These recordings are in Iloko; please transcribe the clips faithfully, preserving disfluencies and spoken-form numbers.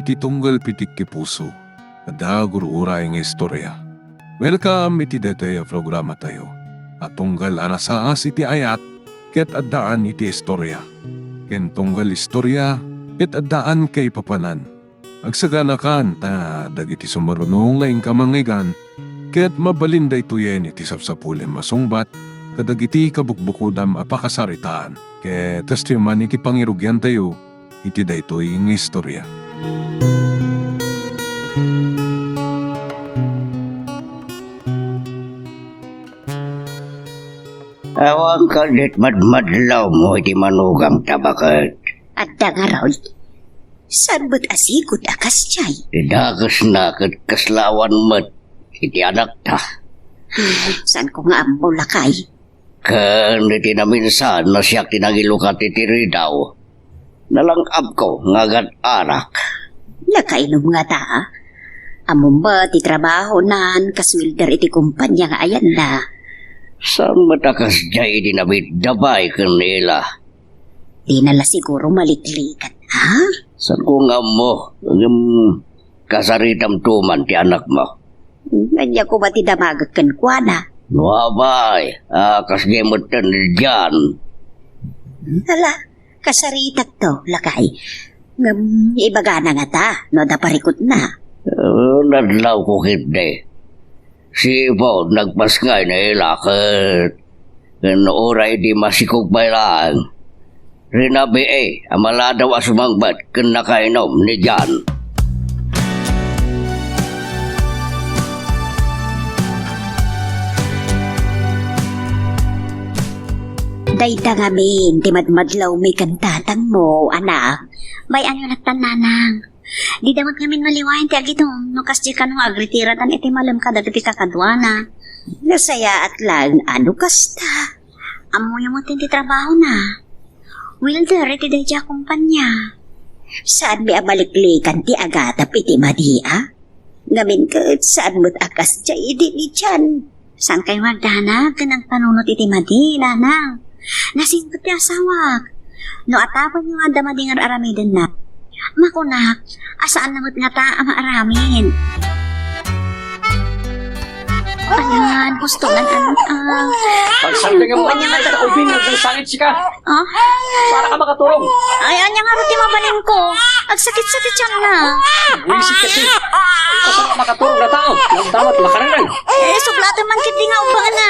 ti tunggal pitik ti puso. Adda gur-uray nga istorya. Welcome iti daytoy a programatayo a tunggal a nasaas iti ayat ket addaan iti istorya, ken tunggal istorya ket addaan kaipapanan. Agsaganakan ta dagiti sumarunong nga inka mangngeggan ket mabalin daytoyen iti sapsapulem a sungbat kadagiti kabukbukodam a pakasaritaan. Ket kastoy man iti pangirugiantayo iti daytoy nga istorya. Awan kadit madmadlawmo iti manugam ta baket. Adda ngarud. Saan met a sigud a kasjay? Idakesna ket kaslaawan met iti anakta. Saanko nga ammo, lakay. Ken iti naminsan no siak ti nangilukat iti ridaw, nalang-abko nga agat-arak. Nakainom ngata? Ammom met ti trabahonan kas welder iti kompania nga ayanna. Saan met a kasjay idi nabidda pay ken ni Ela? Dina la siguro maliklikat, ha? Saanko nga ammo, ngem kasaritamto man ti anakmo. Ania koma ti damagek kenkuana? Nuabay, a kasjay metten ni Jan. Hala, kasaritakto, lakay. Ngem ibagana ngata no adda parikutna. Eh, nadlawko ketdi. Sipud nagpasngay ni Ela ket ken uray idi masikog pay laeng, rinabii a maladaw a sumangpet ken nakainom ni Jan. Dayta ngamin ti madmadlawmi ken tatangmo, anak. Bay-anyo lattan, nanang. Dida met ngamin maliwayan ti agidum no kasdi kano nga agritiradan iti malem kadagiti kakaduana. Nasayaat laeng a no kasta. Ammoyo met ti trabahona. Welder iti daydiay a kompania. Saanmi a maliklikan ti agatap iti madi a? Ngamin ket saan met a kasdiay idi ni Jan. Saan kayo nga agdanag ken agpanunot iti madi, nanang? Nasingpet ti asawak. No atapenyo nga adda madi nga ar-aramidenna, makunak a saanna met ngata a maaramid. Ayan, gusto nga, ano, ah. Pagsandengem mo, anya nga ta-, ubing, agdangsangit sika. Ah? Para ka makaturog. Ay, anya nga ti mabalinko? Agsakit-sakit siya na. Buwisit kasi. Basta makaturog na tao. Nagdamot, makararang. Eh, sublatan man kiti nga umbang na.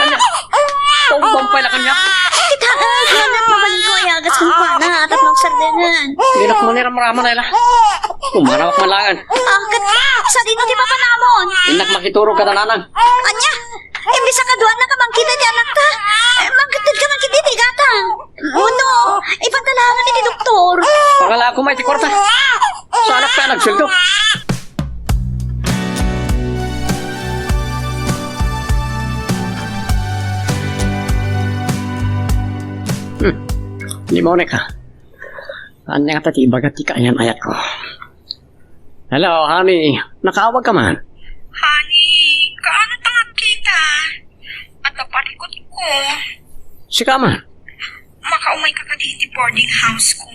Anya? Paumbang pay la kanya. Kita, eh, sublatan mabalinko, ay agas kung kuana, tapno agsandengan. Dinak maniramraman, ay la. Umarawak malangan. Ah, ket, sadino ti papanamon? Innak makiturog kada nanang. Anya? Imbes a kaduana ka mangkita ti anakta, eh, mangkedded ka man ketdi ti gatang. Uno, ipadalangan iti doktor. Pangalaak met ti kuarta. Saanak pay a nagsueldo. Hmm. Ni Monica. Ania ngata ti ibaga ti kaayan-ayatko? Hello, honey. Nakaawag ka man? Honey, kaano ta nga agkita? Adda parikutko. Sika man? Makaumay ka kadi iti boarding house ko?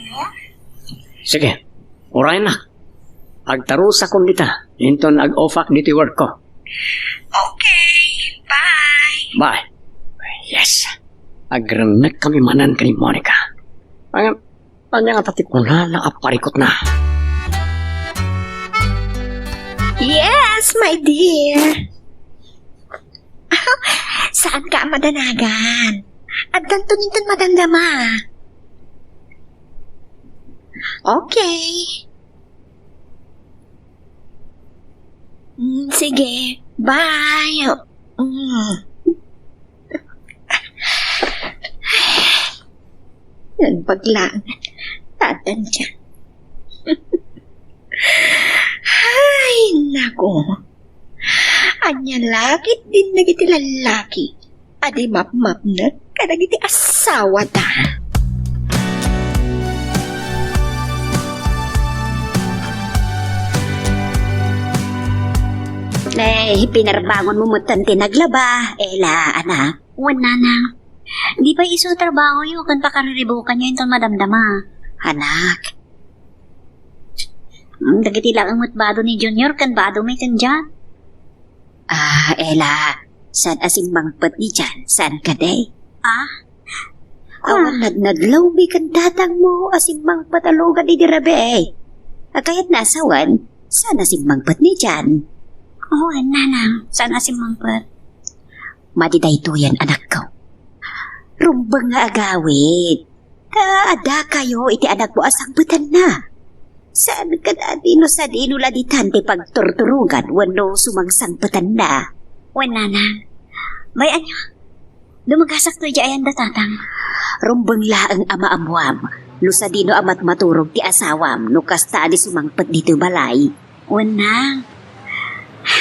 Sige. Uray na. Agtarusakon dita. Inton ag-offak ditoy work ko. Okay. Bye. Bye. Yes. Agrennek kami manen ken ni Monica. Ang Ania ngata ti kunana a parikutna? Yes, my dear. Saanka a madanagan. Addanton inton madamdama. Okay. Mm, sige. Bye. Mm. Nagbaglaan. Tatan siya. Ay, nako. Ania la ketdin dagiti lallaki a di mapmapnek kadagiti asawada. Eh, pinarbangonmo metten ti naglaba, Ela, anak. Wen, nanang. Di pay isu trabahoyo ken pakariribukanyo inton madamdama. Anak. Mm, dagiti laeng met bado ni Junior ken badomi ken John. Ah, Ella, saan a simmangpet ni John? Saan kadi? Ah? Awan nadnadlawmi ken tatangmo a simmangpet a lugad idi rabii. Kayatna a sawen, saan a simmangpet ni John? Oo, Nanang, saan a simmangpet. Madi daytoyen, anakko. Rumbeng nga agawid. Ta addakayo iti anakmo a sangpetanna. Saan kadi no sadino la ditan ti pagturturogan wenno sumangsangpetanna? Wen, Nanang. Bay-anyo, dumagasakto idiay ayan da Tatang. Rumbeng laeng a maammuam no sadino a matmaturog ti asawam no kasta a di sumangpet ditoy balay. Wen, Nang.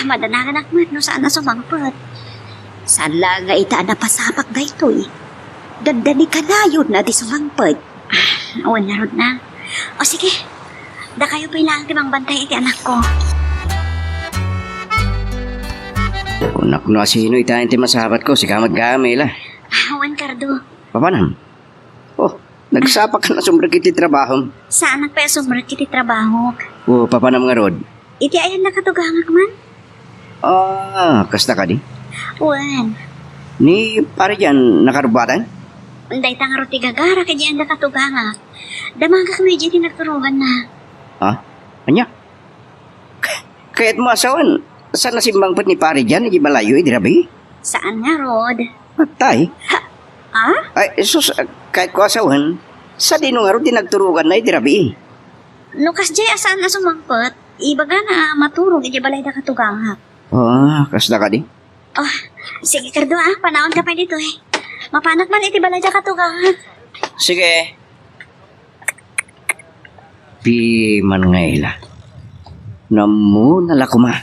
Madanaganak met no saan a sumangpet. Saan laeng nga ita a napasamak daytoy. Dandani kanayon a di sumangpet. Wen ngarud, Nang. O sige, dakayo pay laeng ti mangbantay iti anakko. Kunak no asino itaen ti masabatko, sika met gayam, Ella. Wen, Cardo. Papanam? Oh, nagsapakon a sumrek iti trabahom. Saanak pay a sumrek iti trabahok. Oh, papanam ngarud? Iti ayan da katugangak man? Ah, kasta kadi? Wen. Ni Pare John, nakarubatan? Dayta ngarud ti gagarak iti ayan da katugangak. Damagak no idiay ti nagturoganna. Ha? Ania? Kayatmo a sawen, saan a simmangpet ni Pare John iti balayyo idi rabii? Saan ngarud. Patay? Ha? Ah? Ay, sus, kayatko a sawen, sadino ngarud ti nagturoganna idi rabii? No kasdiay a saan a sumangpet, ibagana a maturog iti balay da katugangak. Ah, kasta kadi? Oh, sige, Cardo, ah, panawanka pay ditoy. Mapanak man iti balay da katugangak. Sige. Piman nga ila. Nammuna la koma.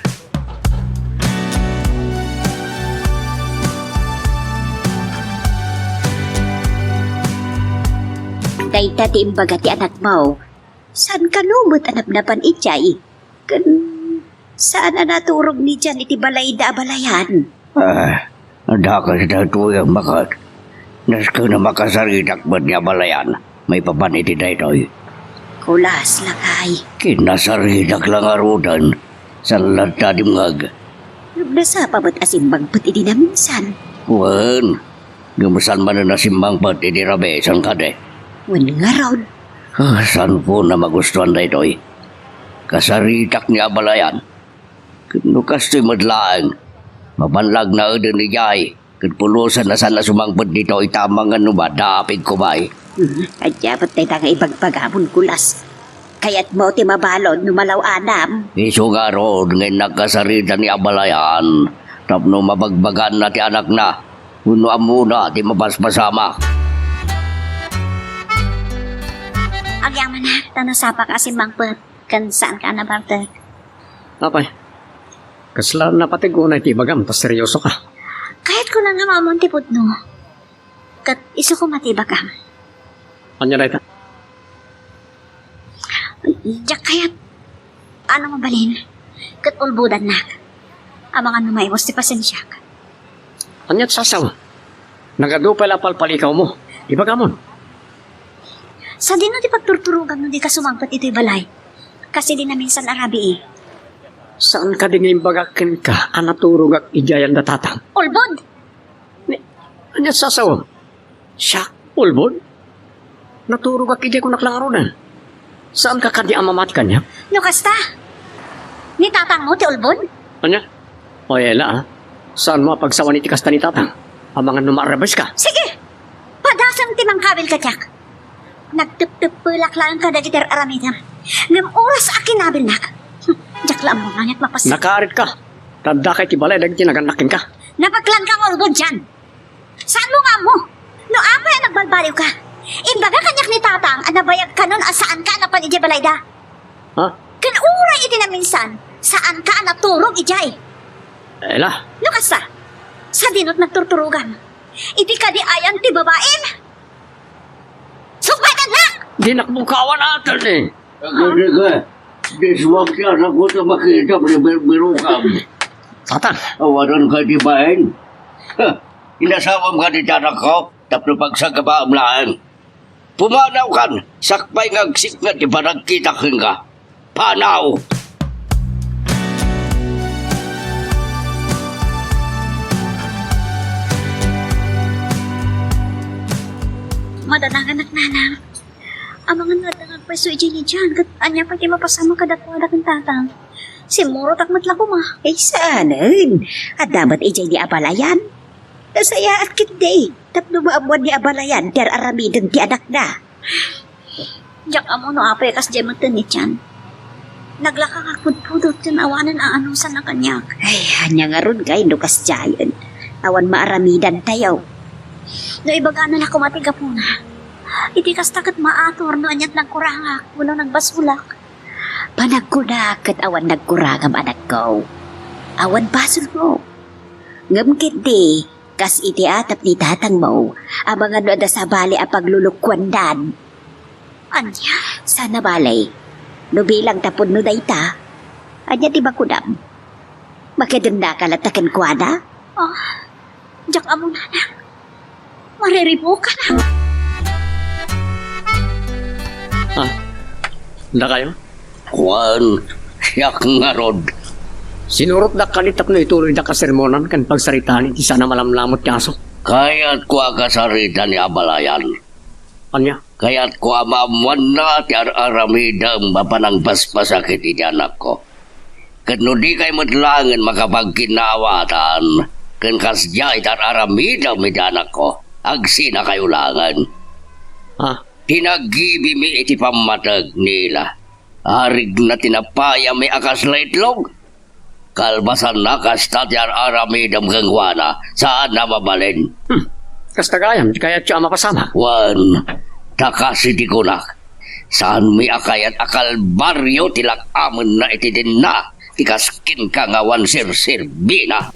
Dayta ti imbaga ti anakmo. Saan kano met a napnapan idiay? Ken saan a naturog ni John iti balayda a balayan? Ah, dakes daytoy a makat. Nasken a makasaritak met ni abalayan maipapan iti daytoy. Kulas, lakay. Kinasaritak la ngaruden. Saan latta dimngeg? Ngem nasapa met a simmangpet idi naminsan. Wen, ngem saan manen a simmangpet idi rabii, saan kadi? Wen ngarud. Ah, saanko a magustuan daytoy. Kasaritak ni abalayan. Ken no kastoy met laeng, mapan la agnaeden idiay, ket pulosen a saan a sumangpet ditoy ta amangan no madapigko pay. Hmm, ania met dayta nga ibagbagam, kulas. Kayatmo ti mabalud no malaw-anam? Isu ngarud nga innak kasarita ni abalayan tapno mabagbagaanna ti anakna wenno ammona ti mapaspasamak. Agyamanak, ta nasapak a simmangpet ken saanka a nabartek. Apay, kasla napateg unay ti ibagam ta seryosoka. Kayatko la nga maammoan ti pudno. Ket isu koma ti ibagam. Ania dayta? Diak kayat a mabalin ket ulbodannak. Amangan no maibus ti pasensiak. Ania ti sasaw? Nagadu pay la a palpalikawmo. Ibagamon. Sadino ti pagturturoganmo no dika sumangpet itoy balay? Kas idi naminsan a rabii. Saan kadi nga imbagak kenka a naturogak idiay ayan da Tatang? Ulbod! Ni, ania ti sasawem? Siak, ulbod? Naturogak idiay kunak la ngaruden. Saanka kadi a mamati kaniak? No kasta, ni Tatangmo ti ulbod? Ania? Oy, Ella, ah. Saanmo a pagsawan iti kasta ni Tatang? Amangan no maarebbeska. Sige! Padasem ti mangkabil kadiak. Nagtepteppelak laeng kadagiti ar-aramidem. Ngem oras a kinabilnak, hm, diak la ammo no aniat mapasamak. Nakaarit ka. Ta adda ka iti balay dagiti nagannak kenka. Nabaklanka nga ulbod dian. Saanmo nga ammo? No apay a nagbalbaliwka, imbaga kaniak ni Tatang a nabayag kanon a saanka a napan idiay balayda. Ha? Ken uray iti naminsan, saanka a naturog idiay. Ella. No kasta, sadino ti nagturturogam? Iti kadi ayan ti babaim? Sungbatennak! Dinak mo kaawan-aten, eh. Agdege, diswag ti anakko ta makita ti birbirokam. Tatang. Awanan ka ti bain. Ha, inasawam ka ti anakko, tapno pagsagabaam laeng. Pumanawkan, sakbay nga agsipnget ti panagkitak kenka. panaw. Madanagan, nanang. Amangan nga adda nga agpayso idiay ni Jan, ket ania pay ti mapasamak kadakuada ken tatang? Simmurotak met la koma. Ay, saanen. Adda met idiay ni abalayan. Nasayaat ketdi tapno maammuan ni abalayan ti ar-aramiden ti anakna. Diak ammo no apay a kasdiay metten ni Jan. Naglaka nga agpudpudot ken awanen aanusanna kaniak. Ay, ania ngarud ngay no kasdiayen? Awan maaramidantayo. No ibagana la koma ti gapuna, iti kasta ket maatur no aniat nagkurangak wenno nagbasolak. Panagkunak ket awan nagkurangam, anakko. Awan basolmo. Ngem ketdi, kas iti atep ni tatangmo, amangan no adda sabali a paglulukuandan. Ania? Saan a bale. No bilang tapno dayta, ania ti bakunam? Makidennaka latta kenkuana? Ah, diak ammo, nanang. Mariribukana. Ah, dakayo? Wen, siak ngarud. Sinurotdak kadi tapno ituloydak a sermonan ken pagsaritaan iti saan a malamlamut nga aso. Kayatko a kasarita ni abalayan. Ania? Kayatko a maammuanna ti ar-aramidem a panangpaspasak iti anakko. Ket no dikay met laengen makapagkinnaawatan ken kasdiay ti ar-aramidem iti anakko, agsinakayo laengen. Ah. Ti naggibimi iti pammateg ni Ila, arigna ti napayami a kasla itlog. Kalpasanna, kasta ti ar-aramidem kenkuana, saan a mabalin. Hmm. Kasta gayam ti kayatyo a mapasamak? Wen, ta kas iti kunak, saanmi a kayat a kalbario ti lak-amenna iti denna, ti kas kenka nga awan serserbina.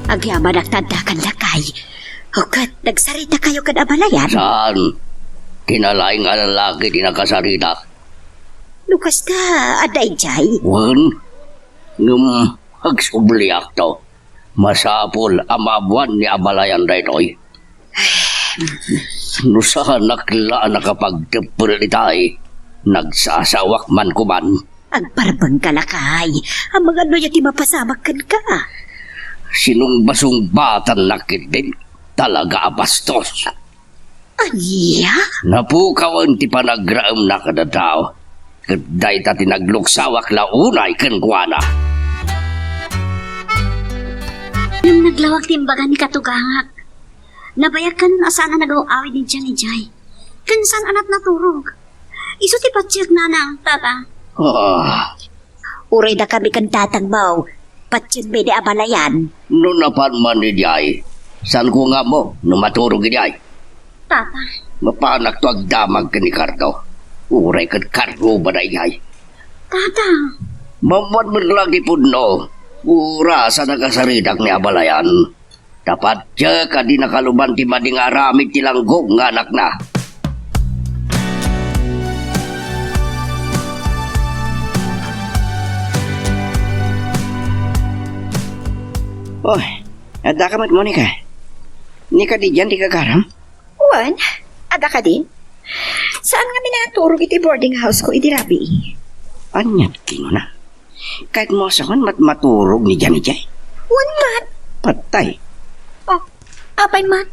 Agyamanak ta addakan lakay. O ket, nagsaritakayo ken abalayan? Saan? Ti nalaing a lalaki ti nakasaritak. No kasta, adda idiay? Wen, ngem agsubliakto. Masapul a maammuan ni abalayan daytoy. No saanak la a nakapagteppel itay, nagsasawak man koman. Agparbengka lakay, amangan no aya ti mapasamak kenka. Sinungbasungbatan nakit din, talaga a bastos. Ania? Napukawen ti panagraemna kada tao, ket dayta ti nagluksawak la unay kenkuana. Ngem naglawag ti imbaga ni katugangak. Nabayag kan a saan a nagaw-awid ni Jan idiay. Ken saan a nat-, naturog. Isu ti patiekna, nang, tata. Ah. Uray dakami ken tatangmo, patienmi ni abalayan. No napan man idiay, saanko nga ammo no maturog idiay. Tata. Mapanakto agdamag ken ni Carlo. Uray ket karrubana idiay. Tata. Maammuan met la ti pudno. Oras a nakasaritak ni abalayan. Ta patiek a di nakaluban ti madi nga aramid ti langgong nga anakna. Oy, addaka met, Monica? Ni kadi dian ti gagaram? Wen, adda kadi? Saan ngamin a naturog iti boarding house ko idi rabii? Ania ti kinuna? Kayatmo a sawen met maturog ni Jan idiay? Wen met. Patay. Oh, apay met?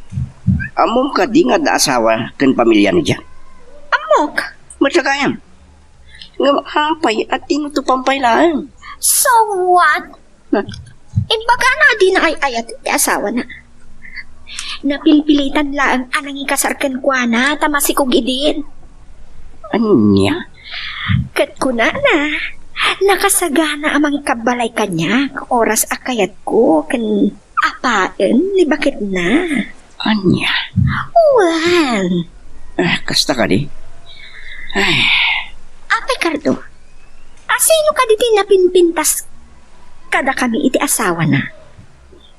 Ammom kadi nga adda asawa ken pamilya ni Jan? Ammok. Met la gayam. Ngem apay a tinutopan pay laeng? So what? Huh? Imbagana a dina ay-ayat ti asawana. Napilpilitan laeng a nangikasar kenkuana ta masikog idin. Ania? Ket kunana, nakasagana a mangikabbalay kaniak oras a kayatko ken apaen ni baketna. Ania? Wen. Ah, kasta kadi? Ay. Apay Carlo, a sino kadi ti napinpintas kadakami iti asawana?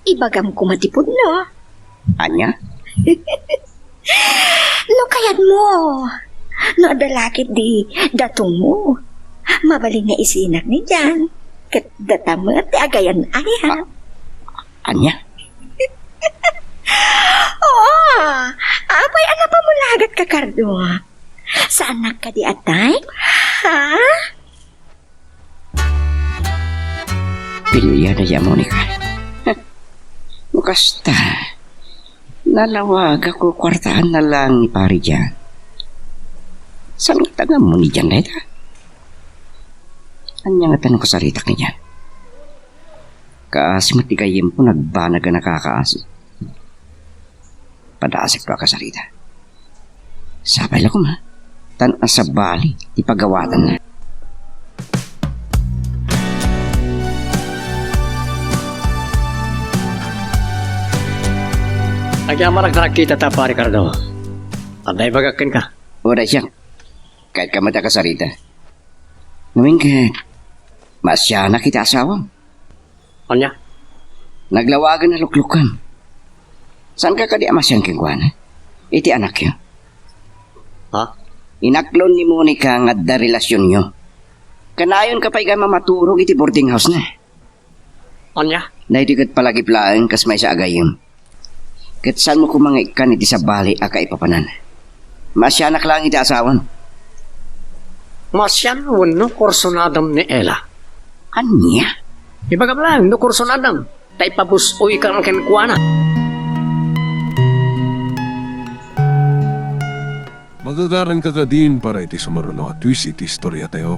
Ibagam koma ti pudno. Ania? No kayatmo, no adda la ketdi datongmo, mabalin nga isinak ni Jan, ket data met ti agayan aya. Ah, ania? Ah, apay a napamulagat ka, Cardo? Saanak kadi a type? Ha? Pilian na ya, Monica. No kasta, nalawagak no kuartaanna lang ni pare diay. Saan nga taga mo ni diay dayta? Ania nga tanong kasaritak ni diay? Kaasi met ti gayyemko, nagbanag a nakakaasi. Padasek to a kasarita. Sapay la koma, tan asabali ti pagawatanna. Agyamanak ta nagkitata, Pare Cardo. Adda ibagak kenka. Uray siak. Kayat ka met a kasarita. Ngamin ket, maasianak iti asawam. Ania? Naglawagen a luklukkam. Saanka kadi a maasian kenkuana? Iti anakyo? Ha? Inaklon ni Monica nga adda relasionyo. Kanayonka pay nga mamaturog iti boarding house-na. Ania? Daytoy ket palagip laeng kas maysa a gayyem. Ket saanmo koma nga ikkan iti sabali a kaipapanan. Maasianak laeng iti asawam. Maasian wenno kursunadam ni Ella? Ania? Ibagam laeng no kursunadam, ta ipabus-oyka kenkuana. Magagaranka kadin para iti sumaruno a twist iti istoriatayo.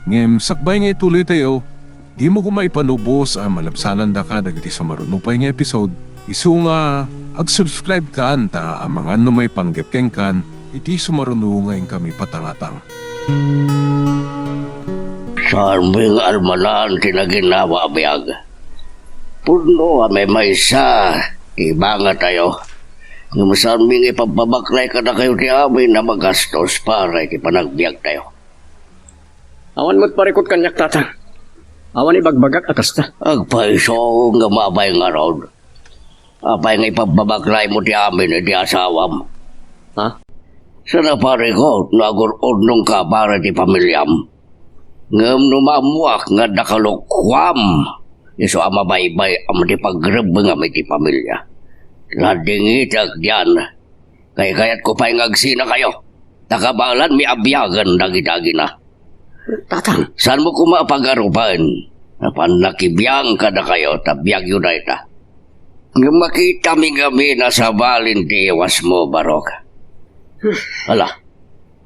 Ngem sakbay nga ituloytayo, dimo koma ipalubos a malabsanandaka dagiti sumaruno pay nga episode, isu nga ag-subscribe kan ta amangan no maipanggep kenkan iti sumaruno nga inkami patangatang. Saanmi nga almanan ti naginnawa a biag. Pudno a maymaysa ti bangatayo. Ngem saanmi nga ipabpabaklay kadakayo ti amin a magastos para iti panagbiagtayo. Awan met parikut kaniak, Tatang. Awan ibagbagak a kasta. Agpayso nga maabay ngarud. Apay nga ipabpabaklaymo ti amin iti asawam? Ha? Saan a parikut no agur-urnongka para iti pamiliam. Ngem no maammoak nga adda kalukuam, isu a mabaybay-am ti pagrebbengam iti pamilia. Nadingitek dian. Kaykayatko pay nga agsinakayo, ta kabaelanmi a biagen dagiti agina. Tatang. Saanmo koma a pagarupen a pannakibiang kadakayo ta biagyo dayta. Ngem makitami ngamin a sabalin ti iwasmo, Barok. Ala,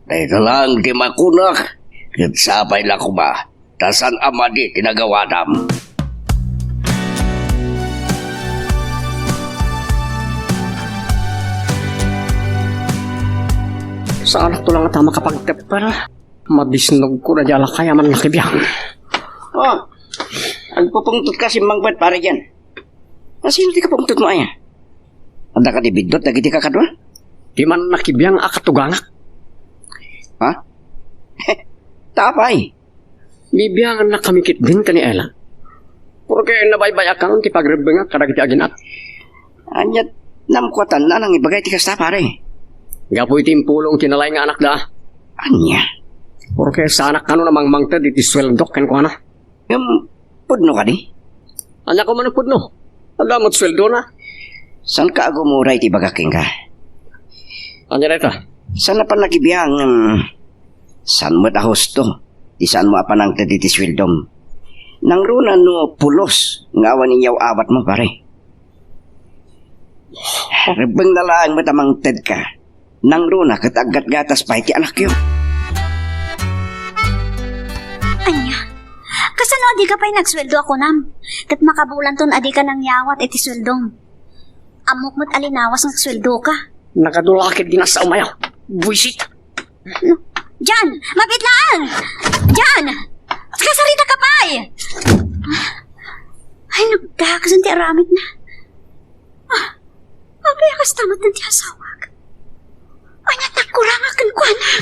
dayta laeng ti makunak, ket sapay la koma, ta saan a madi ti nagawadam. Saanakto laeng ta makapagteppel. Mabisnogko daydiay a lakay a mannakibiang. Oh, agpupungtotka simmangpet, pare Jan. Asino ti kapungtotmo aya? Adda kadi biddut dagiti kakadua? Ti mannakibiang a katugangak. Ha? Ta apay? Bibiangannakami ketdin ken ni Ella. Porke nabaybay-akan ti pagrebbengak kadagiti aginak. Ania ti naammoatanna nang ibaga iti kasta, pare? Gapu iti impulong ti nalaing nga anakda. Ania? Porke saanak kano a mangmangted iti sueldok kenkuana. Ngem, pudno kadi? Ania koma no pudno? Adda met sueldona. Saanka a gumura iti ibagak kenka? Ania dayta? Saan a pannakibiang, ngem saan met a husto ti saanmo a panangted iti sueldom. Nangruna no pulos nga awan inyaw-awatmo, pare. Rebbengna laeng met a mangtedka. Nangruna ket aggatgatas pay ti anakyo. Ania? Kasano a dika pay nagsueldo a kunam? Ket makabulanton a dika nangyawat iti sueldom. Ammok met a linawas nga agsueldoka. Nagadu la ketdin a saomayo. Buisit. No. Jan! Mabiit laeng! Jan! Kasarita ka pay! Ay, nagdakasan ti aramidna. Ah, apay a kasta met ti asawak? Ania ti agkurangak kenkuana?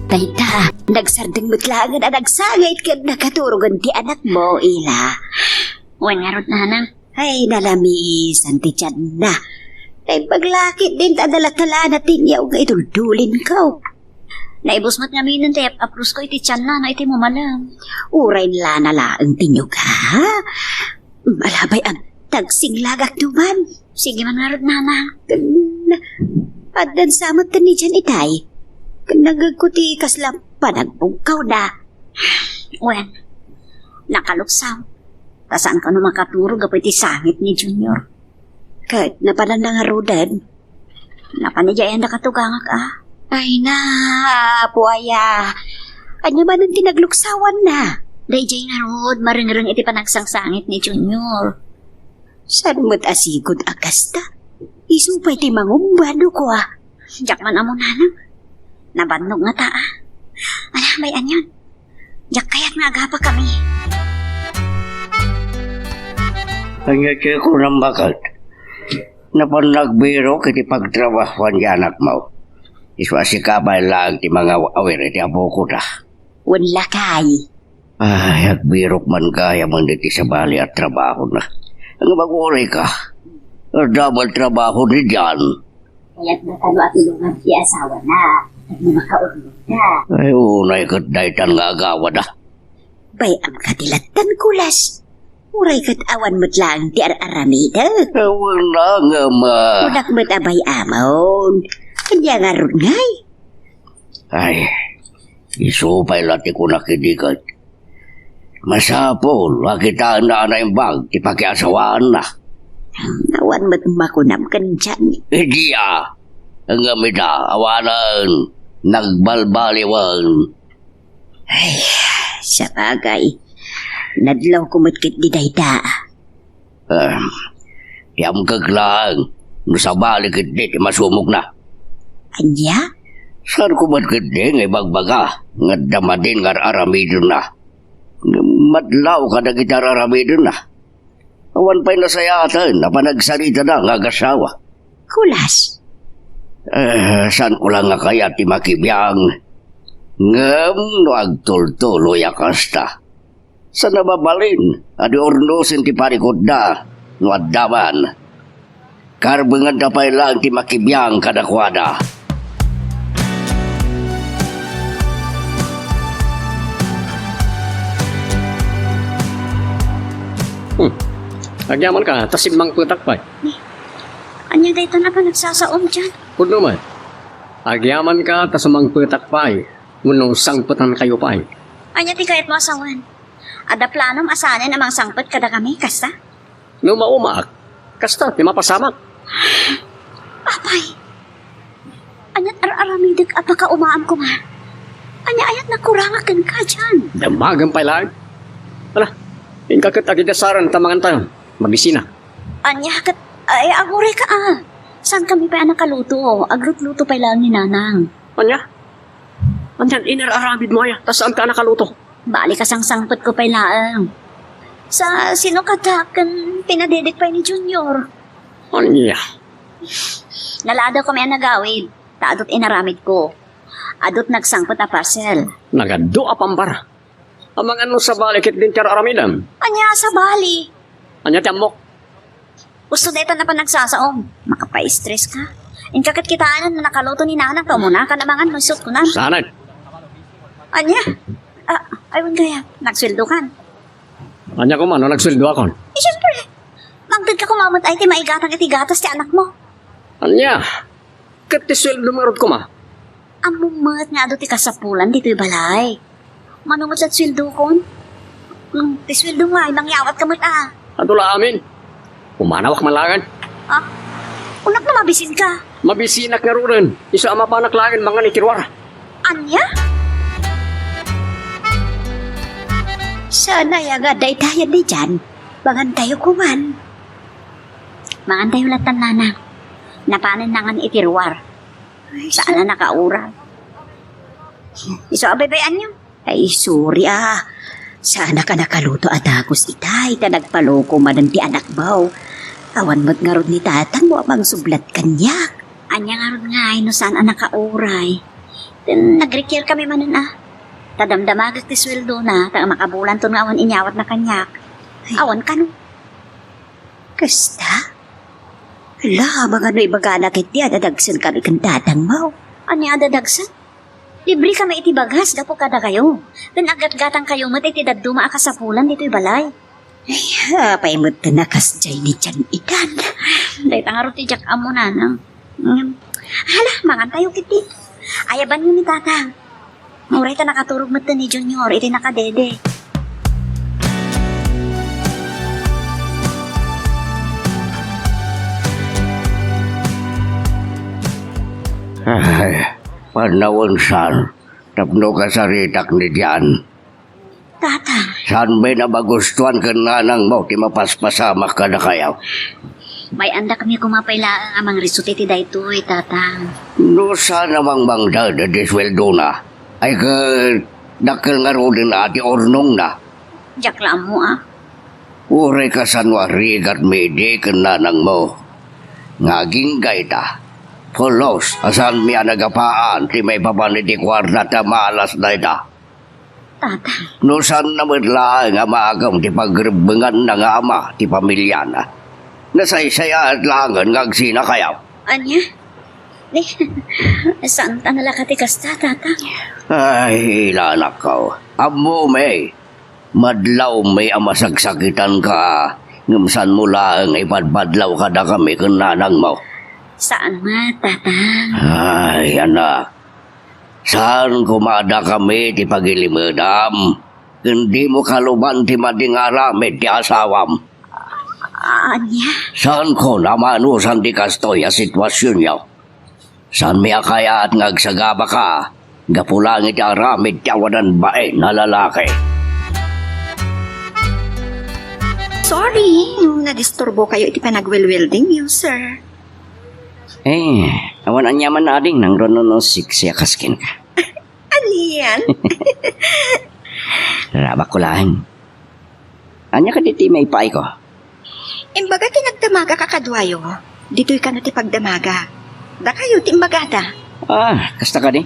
Dayta, nagsardeng met laengen a nagsangit ken nakaturogen ti anakmo, Ella. Wen ngarud, nanang. Ay, nalamisan ti tianna. Naimbag la ketdin ta adda la talana ti inyaw nga iduldulin ko. Naibus met ngamin ti ap-, aprusko iti tianna no iti mumalem. Uray lana laeng ti nyuga. Alabay, am, tagsinglagak duman. Sige man ngarud, nanang. Ken, addan sa met ken ni Jan itay. Ken nagagko ti kasla panagbugkawda. Wen, nakaluksaw. Ta saan kano makaturo gapu iti sangit ni Junior. Ket napananda ngaruden. Napan idiay anda katugangak, a? Ay na, apo aya. Ania manen ti nagluksawanna? Daydiay ngarud, marengreng iti panagsangsangit ni Junior. Saan met a sigud a kasta? Isu pay ti mangumba no kua. Diak man ammo, nanang. Nabannog ngata, a. Ala, bay-an yon. Diak kayat nga agapakami. Ania ti kunam, baket? Napan nagbirok iti pagtrabahoan ti anakmo. Isu a sika pay laeng ti mangaw-awir iti apoko da. Wen lakay. Ay, agbirok man gayamen iti sabali a trabahona. Nga magurayka. Adda met trabaho didian. Kayatna kano a tulongan ti asawana, tapno makaurnongda. Ay, unay ket daytan nga agawada. Bay-am ka ti lattan, Kulas. Uray ket awan met laeng ti ar-aramidek. Awan la nga ma- Kunak met a bay-amon. Ania ngarud ngay? Ay, isu pay la ti kunak idi ket masapul a kitaenna a naimbag ti pakiasawaanna. Awan met makunam ken Jan. Idi a, ngem ita, awanen, nagbalbaliwen. Ay, sabagay, nadlawko met ketdi dayta. Em, ti amkek laeng no sabali ketdi ti masumogna. Ania? Saanko met ketdi nga ibagbaga nga adda madin nga ar-aramidenna. Ngem madlaw kadagiti ar-aramidenna. Awan pay nasayaatan a panagsaritada nga agasawa. Kulas. Eh, saanko la nga kayat ti makibiang. Ngem no agtultuloy a kasta, saan a mabalin a di urnosen ti parikutda no adda man. Karbenganda pay laeng ti makibiang kadakuada. Hmm. Agyamanka, ta simmangpetak pay. Ni, ania daytan a panagsasaom diay? Pudno met. Agyamanka, ta sumangpetak pay. Wenno sangpetankayo pay. Ania ti kayatmo a sawen? Adda planom a saanen a mangsangpet kadakami, kasta? No maumaak, kasta ti mapasamak. Apay, ania't ar-aramidek a pakaumaam koma? Ania aya ti nakurangak kenka diay? Damagem pay laeng. Ala, inka ket agidasaran ta mangantayon. Mabisinak. Ania ket, ay, agurayka, a. Saankami pay a nakaluto. Aglutluto pay laeng ni Nanang. Ania? Ania ti inar-aramidmo aya, ta saanka a nakaluto? Bali, kasangsangpetko pay laeng. Sa sino kata ken pinadedek pay ni Junior? Ania? Naladawkami a nagawid, ta adu't inaramidko. Adu't nagsangpet a parcel. Nagadu a pambara. Amangan no sabali ketdin ti ar-aramidem. Ania a sabali? Ania ti ammok? Gusto dayta a panagsasaom. Makapaistres ka. Inka ket kitaen no nakaluto ni Nanang ta umunaka a mangan no isut' kunan. Saanen? Ania? Ah, ay, wen gayam. Nagsueldokan. Ania koma no nagsueldoakon? Eh, siyempre. Mangted ka koma met ay ti maigatang iti gatas ti anakmo. Ania? Ket ti sueldom ngarud koma? Ammom met nga adu ti kasapulan ditoy balay. Mano met la ti sueldokon? Hmm, ti sueldom nga, mangyawat ka met, a. Adu la amin. Pumanawak man laeng. Ah? Kunak no mabisinka. Mabisinak ngaruden. Isu a mapanak laeng mangan iti ruar. Ania? Saan aya nga dayta yan diay? Mangantayo koman. Mangantayo lattan, Nanang. Napanen nangan iti ruar. Ay, saan a nakauray. Isu a bay-ayanyo. Ay, sorry, a. Saanak a nakaluto a dagus itay, ta nagpaloko manen ti anakmo. Awan met ngarud ni tatangmo a mangsublat kaniak. Ania ngarud ngay no saan a nakauray? Ken nagrikier kami manen, a. Ta damdamagek ti sueldona, ta makabulanton nga awan inyawatna kaniak. Ay. Awan kano. Kasta? Ala, amangan no ibagana ketdi a dadagsen kami ken tatangmo. Ania a dadagsen? Libre kami iti bagas gapu kadakayo. Ken aggatgatangkayo met iti dadduma a kasapulan ditoy balay. Ay, apay met ti nakasdiay ni Jan itan? Dayta ngarud ti diak ammo, nanang. Mm. Hala, mangantayo ketdi. Ayabanyo ni Tatang. Uray ta nakaturog met ni Junior iti nakadede. Ay, panawen san, tapno kasaritak ni Jan. Tata. Saanmi a magustuan ken nanangmo ti mapaspasamak kadakayo? May-anda kami koma pay laeng a mangrisut iti daytoy, Tata. No saan a mangmangted iti sueldona, ay ket dakkel ngaruden a ti urnongna? Diak la ammo, a. Uray kasano a rigatmi idi ken nanangmo. Nga agingga ita, pulos a saanmi a nagapaan ti maipapan iti kuarta ta malas dayta. Tata. No saanna met laeng a maagem ti pagrebbenganna nga ama ti pamiliana, nasaysayaat laengen nga agsinakayo. Ania? Ni, saanta nga laka ti kasta, Tata? Ay, ilanakko. Ammomi, madlawmi a masaksakitanka, ngem saanmo laeng a ipadpadlaw kadakami ken nanangmo. Saan met, Tata. Ay, anak. Saan koma a dakami ti pagilimedam, ken dimo kaluban ti madi nga aramid ti asawam. Ania? Saanko a maanusan ti kastoy a situasionyo. Saanmi a kayat nga agsagabaka gapu laeng iti aramid ti awanan bain a lalaki. Sorry no nadisturbokayo iti panagwelweldingyo, sir. Eh, awan aniaman, ading, nangruno no siksi a kas kenka. Anian? Rarabakko laeng. Ania kadi ti maipaayko? Imbaga ti nagdamagak a kaduayo, ditoy kano ti pagdamagak. Dakayo ti imbagada. Ah, kasta kadi?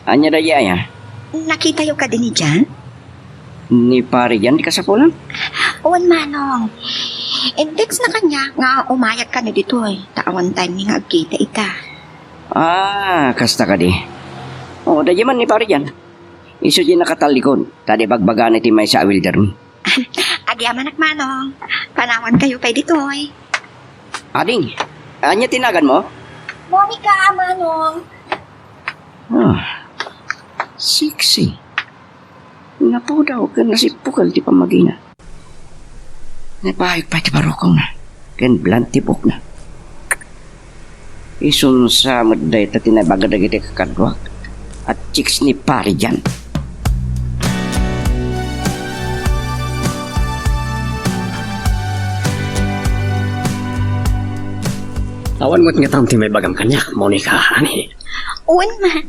Ania daydiay, a? Nakitayo kadi ni Jan? Ni Pari Jan ti kasapulan? Wen, Manong. In-textna kaniak nga umayag kano ditoy, ta awan timing nga agkita ita. Ah, kasta kadi. O, daydiay man ni Pari Jan. Isu diay nakatallikod, ta di bagbagana iti maysa a weldermi. Agyamanak, Manong. Panawankayo pay ditoy. Ading, ania ti naganmo? Monica, Manong. Ah, sexy. Napudaw ken nasippukel ti pammagina. Napaayog pay ti barukongna ken blunt ti buokna. Isunsa met dayta ti naibaga dagiti kakaduak a chicks ni Pari Jan. Awan met ngatan ti maibagam kaniak, Monica, ani? Wen man.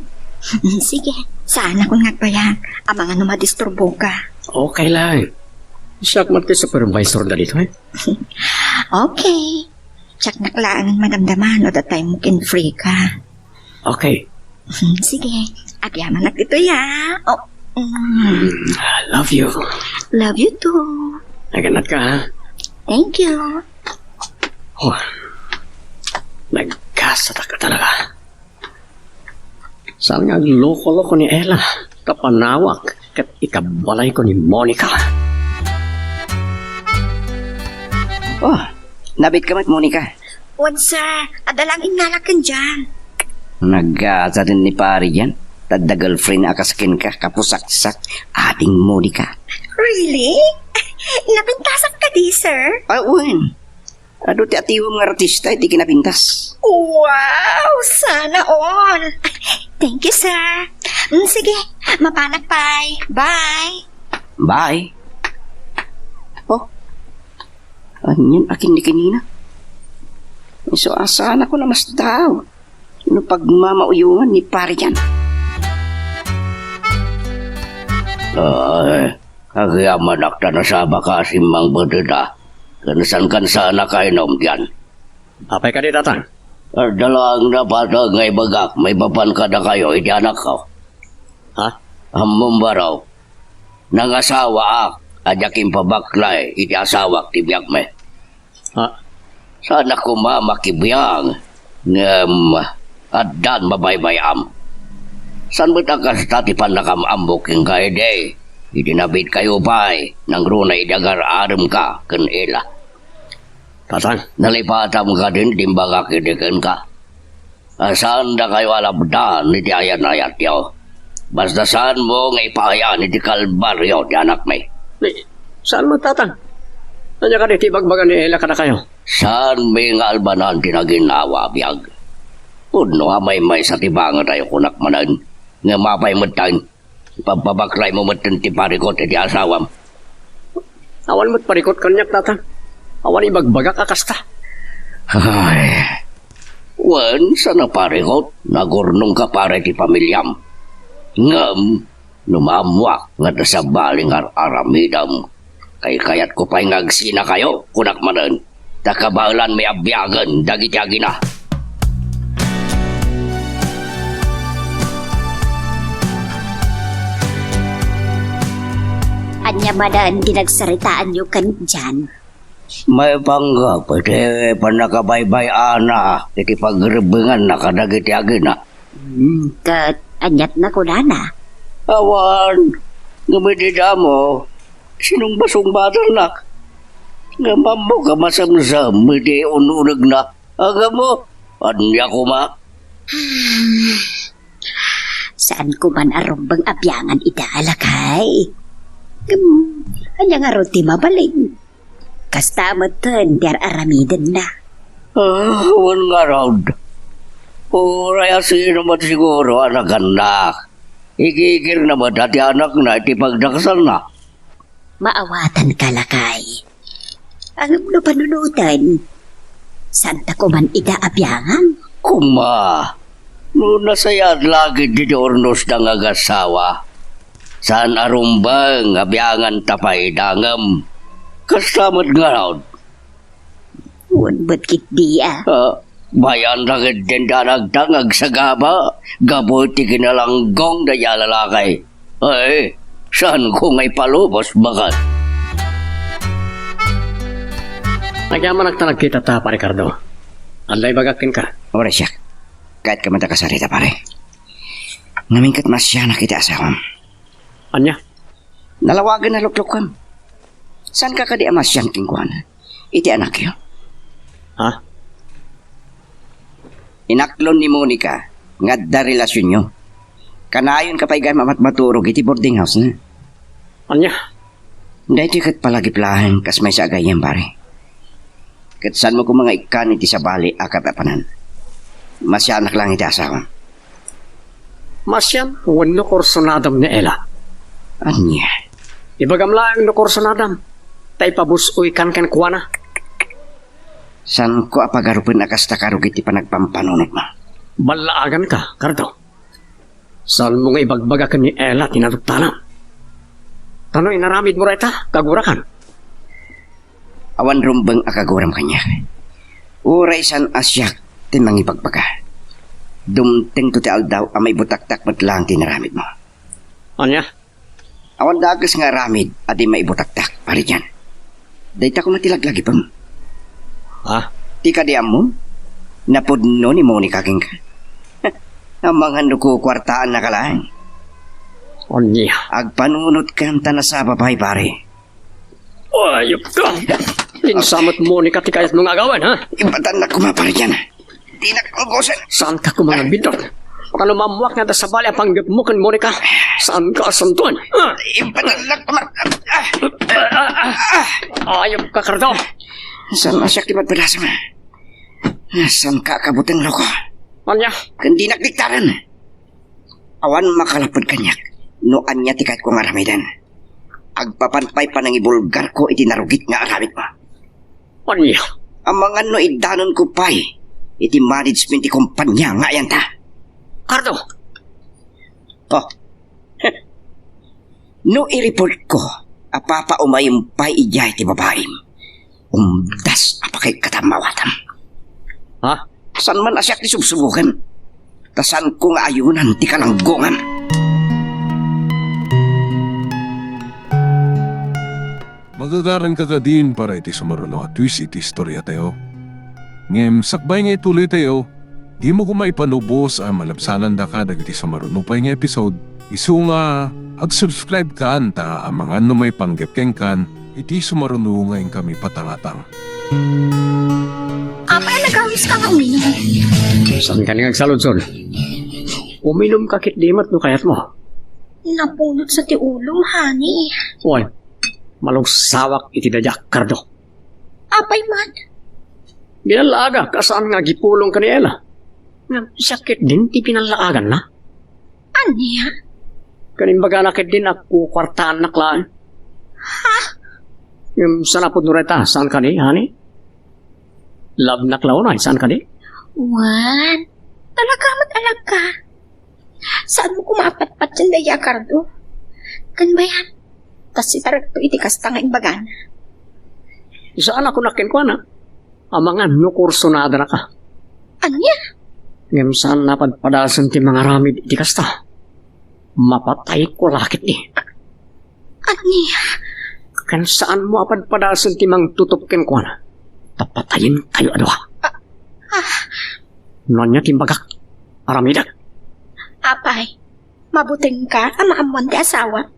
Sige, saanakon nga agbayag. Amangan no madisturboka. Okay lang. Siak met ti supervisor da ditoy. Okay. Checknak laeng madamdama no adda time ken free ka. Okay. Hmm, sige. Agyamanak ditoy, a. Oh, mm. Mm, I love you. Love you too. Naganat ka, ha? Thank you. Oh, nagkasata ka talaga. Saan nga agloko-loko ni Ella, ta panawak ket ikabalayko ni Monica. Oh, nabit ka met, Monica. Wen, sir, adda lang innalak ken Jan. Nagkasatan ni Pari Jan, ta adda girlfriend a kas kenka, kapusaksak, ading Monica. Really? Napintasak kadi, sir? Ah, wen. Adu ti atiwem nga artista iti kinapintas. Wow! Sana all! Thank you, sir. Mm, sige, mapanak pay. Bye! Bye! Oh, anian a kinnikinina? Isu a saanakon a masdaw no pagmamauyongan ni Pari Jan. Ay, agyamanak ta nasabaka a simmangpet ita. Ken saan kan saan a kainom dian. Apay kadi, Tatang? Adda laeng napateg nga ibagak maipapan kadakayo iti anakko. Ha? Ammom, baro, nangasawaak a diak impabaklay iti asawak ti biagmi. Ha? Saanak koma makibiang, ngem addan mabaybay-am. Saan met a kasta ti pannakam-ammok kenka idi? Idi nabitkayo pay, nangruna idi agar-aremka ken Ela. Tatang. Nalipatam kadin ti imbagak idi kenka. A, saan dakayo a labdan iti ayan-ayatyo. Basta saanmo nga ipaay-an iti kalbario ti anakmi. Ni, saan met, Tatang? Ania kadi ti ibagbaga ni Ela kadakayo? Saanmi nga albanan ti nagin-awa a biag. Pudno a maymaysa ti bangetayo, kunak manen. Ngem apay metten? Ipabpabaklaymo metten ti parikut iti asawam. Awan met parikut kaniak, Tatang. Awan ibagbagak a kasta. Ay, wen, saan a parikut, nagurnongka para iti pamiliam. Ngem, no maammoak nga adda sabali nga ar-aramidem, kaykayatko pay nga agsinakayo, kunak manen, ta kabaelanmi a biagen dagiti agina. Ania manen ti nagsaritaanyo ken Jan? Maipanggep iti pannakabaybay-ana iti pagrebbenganna kadagiti agina. Hmm, ket aniat nakunana? Awan, ngem idi damo, sinumbasungbatannak. Ngem ammok a masemsem iti un-unegna. Agamo, ania koma? Saanko man a rumbeng a biangan ida a lakay. Ngem, ania ngarud ti mabalin? Kasta metten ti ar-aramidenna. Ah, wen ngarud. Uray a sino met siguro a nagannak. Igigirna met a ti anakna iti pagdaksanna. Maawatanka, lakay. Ngem no panunoten, saanta koman ida a biangan? Koma, no nasayaat la ketdi ti urnosda nga agassawa, saan a rumbeng a bianganta pay ida ngem kasta met ngarud. Wen met ketdi a. Ah, mayan la ketdin ti anakta nga agsagaba gapu iti kinalanggong dayta a lalaki. Ay, saanko nga ipalubos, baket. Agyamanak ta nagkitata, Pare Cardo. Adda ibagak kenka. Uray siak. Kayatko met a kasarita, pare. Ngamin ket maasianak iti asawam. Ania? Nalawagen a luklukkam. Saanka kadi a maasian kenkuana iti anakyo? Ha? Inaklon ni Monica nga adda relasionyo. Kanayonka pay gayam a matmaturog iti boarding house-na. Ania? Daytoy ket palagip laeng kas maysa a gayyem, pare. Ket saanmo koma nga ikkan iti sabali a kaapapanan. Maasianak laeng iti asawam. Maasian wenno kursunadam ni Ela? Ania? Ibagam laeng no kursunadam, ta ipabus-oykan kenkuana. Saanko a pagarupen a kasta karugit ti panagpampanunotmo. Ballaaganka, Cardo. Saanmo nga ibagbaga ken ni Ela ti naduktanam. Ta no inaramidmo dayta, kagurakan. Awan rumbeng a kaguram kaniak. Uray saan a siak ti mangibagbaga. Dumtengto ti aldaw a maibutaktak met laeng ti inaramidmo. Ania? Awan dakes nga aramid a di maibutaktak, Pare Jan. Dayta koma ti laglagipem. Ha? Ti kadi ammom, napudno ni Monica kenka. Amangan no kukuartaannaka laeng. Ania? Agpanunotkan ta nasaba pay, pare. Ayop ka! Kinsa met Monica ti kayatmo nga agawen, ha? Ibatannak koma, Pare Jan. Dinak lugosen. Saanka koma nga agbiddut? Kano maammoak nga adda sabali a panggepmo ken Monica? Saanka a santoen? Ah! Ibatannak koma. Ah! Ayop ka, Cardo. Saan a siak ti madpadasem? Saanka a kabuteng, loko? Ania? Ken dinak diktaren. Awan makalapped kaniak no ania ti kayatko nga aramiden. Agpapan pay panangibulgarko iti narugit nga aramidmo. Ania? Amangan no iddanonko pay iti management ti kompania nga ayanta. Cardo! Oh. No i-reportko a papaumayem pay idiay ti babaim, umdas a pakaikkatan maawatam. Ha? Saan man a siak ti subsubokem, ta saanko nga ayunan ti kalanggongam. Magagaranka kadin para iti sumaruno a twist iti istoriatayo. Ngem sakbay nga ituloytayo, Dimo koma ipanubos a malabsanandaka dagiti sumaruno pay nga episode. Isu nga ag-subscribe kan ta amangan no maipanggep kenkan iti sumaruno nga inkami patangatang. Apay, nagawis ka nga uminom? Saan ka nga agsaludsod? Uminom ka ket di met no kayatmo. Napunot sa ti ulo, honey. Wen, malugsawak iti daydiay a kardo. Apay man? Binallaaga, kasaan nga agipulong ka ni Ella. Ngem siak ketdin ti binallaaganna. Ania? Ken imbagana ketdin a kukuartaannak laeng. Ha? Ngem saan a pudno dayta, saan kadi, honey? Love-nak la unay, saan kadi? Wen, talaga met a love ka. Saanmo koma a patpatien daydiay a kardo? Ken bayan, ta sitarekto iti kasta nga imbagana. Saan a kunak kenkuana, amangan no kursonadanaka. Ania? Ngem saan a padpadasen ti mangaramid iti kasta. Mapatayko la ketdi. Ania? Ken saanmo a padpadasen ti mangtutup kenkuana. Ta patayenkayo a dua. Ah, ah. No ania ti imbagak, aramidek. Apay, mabutengka a maammoan ti asawam?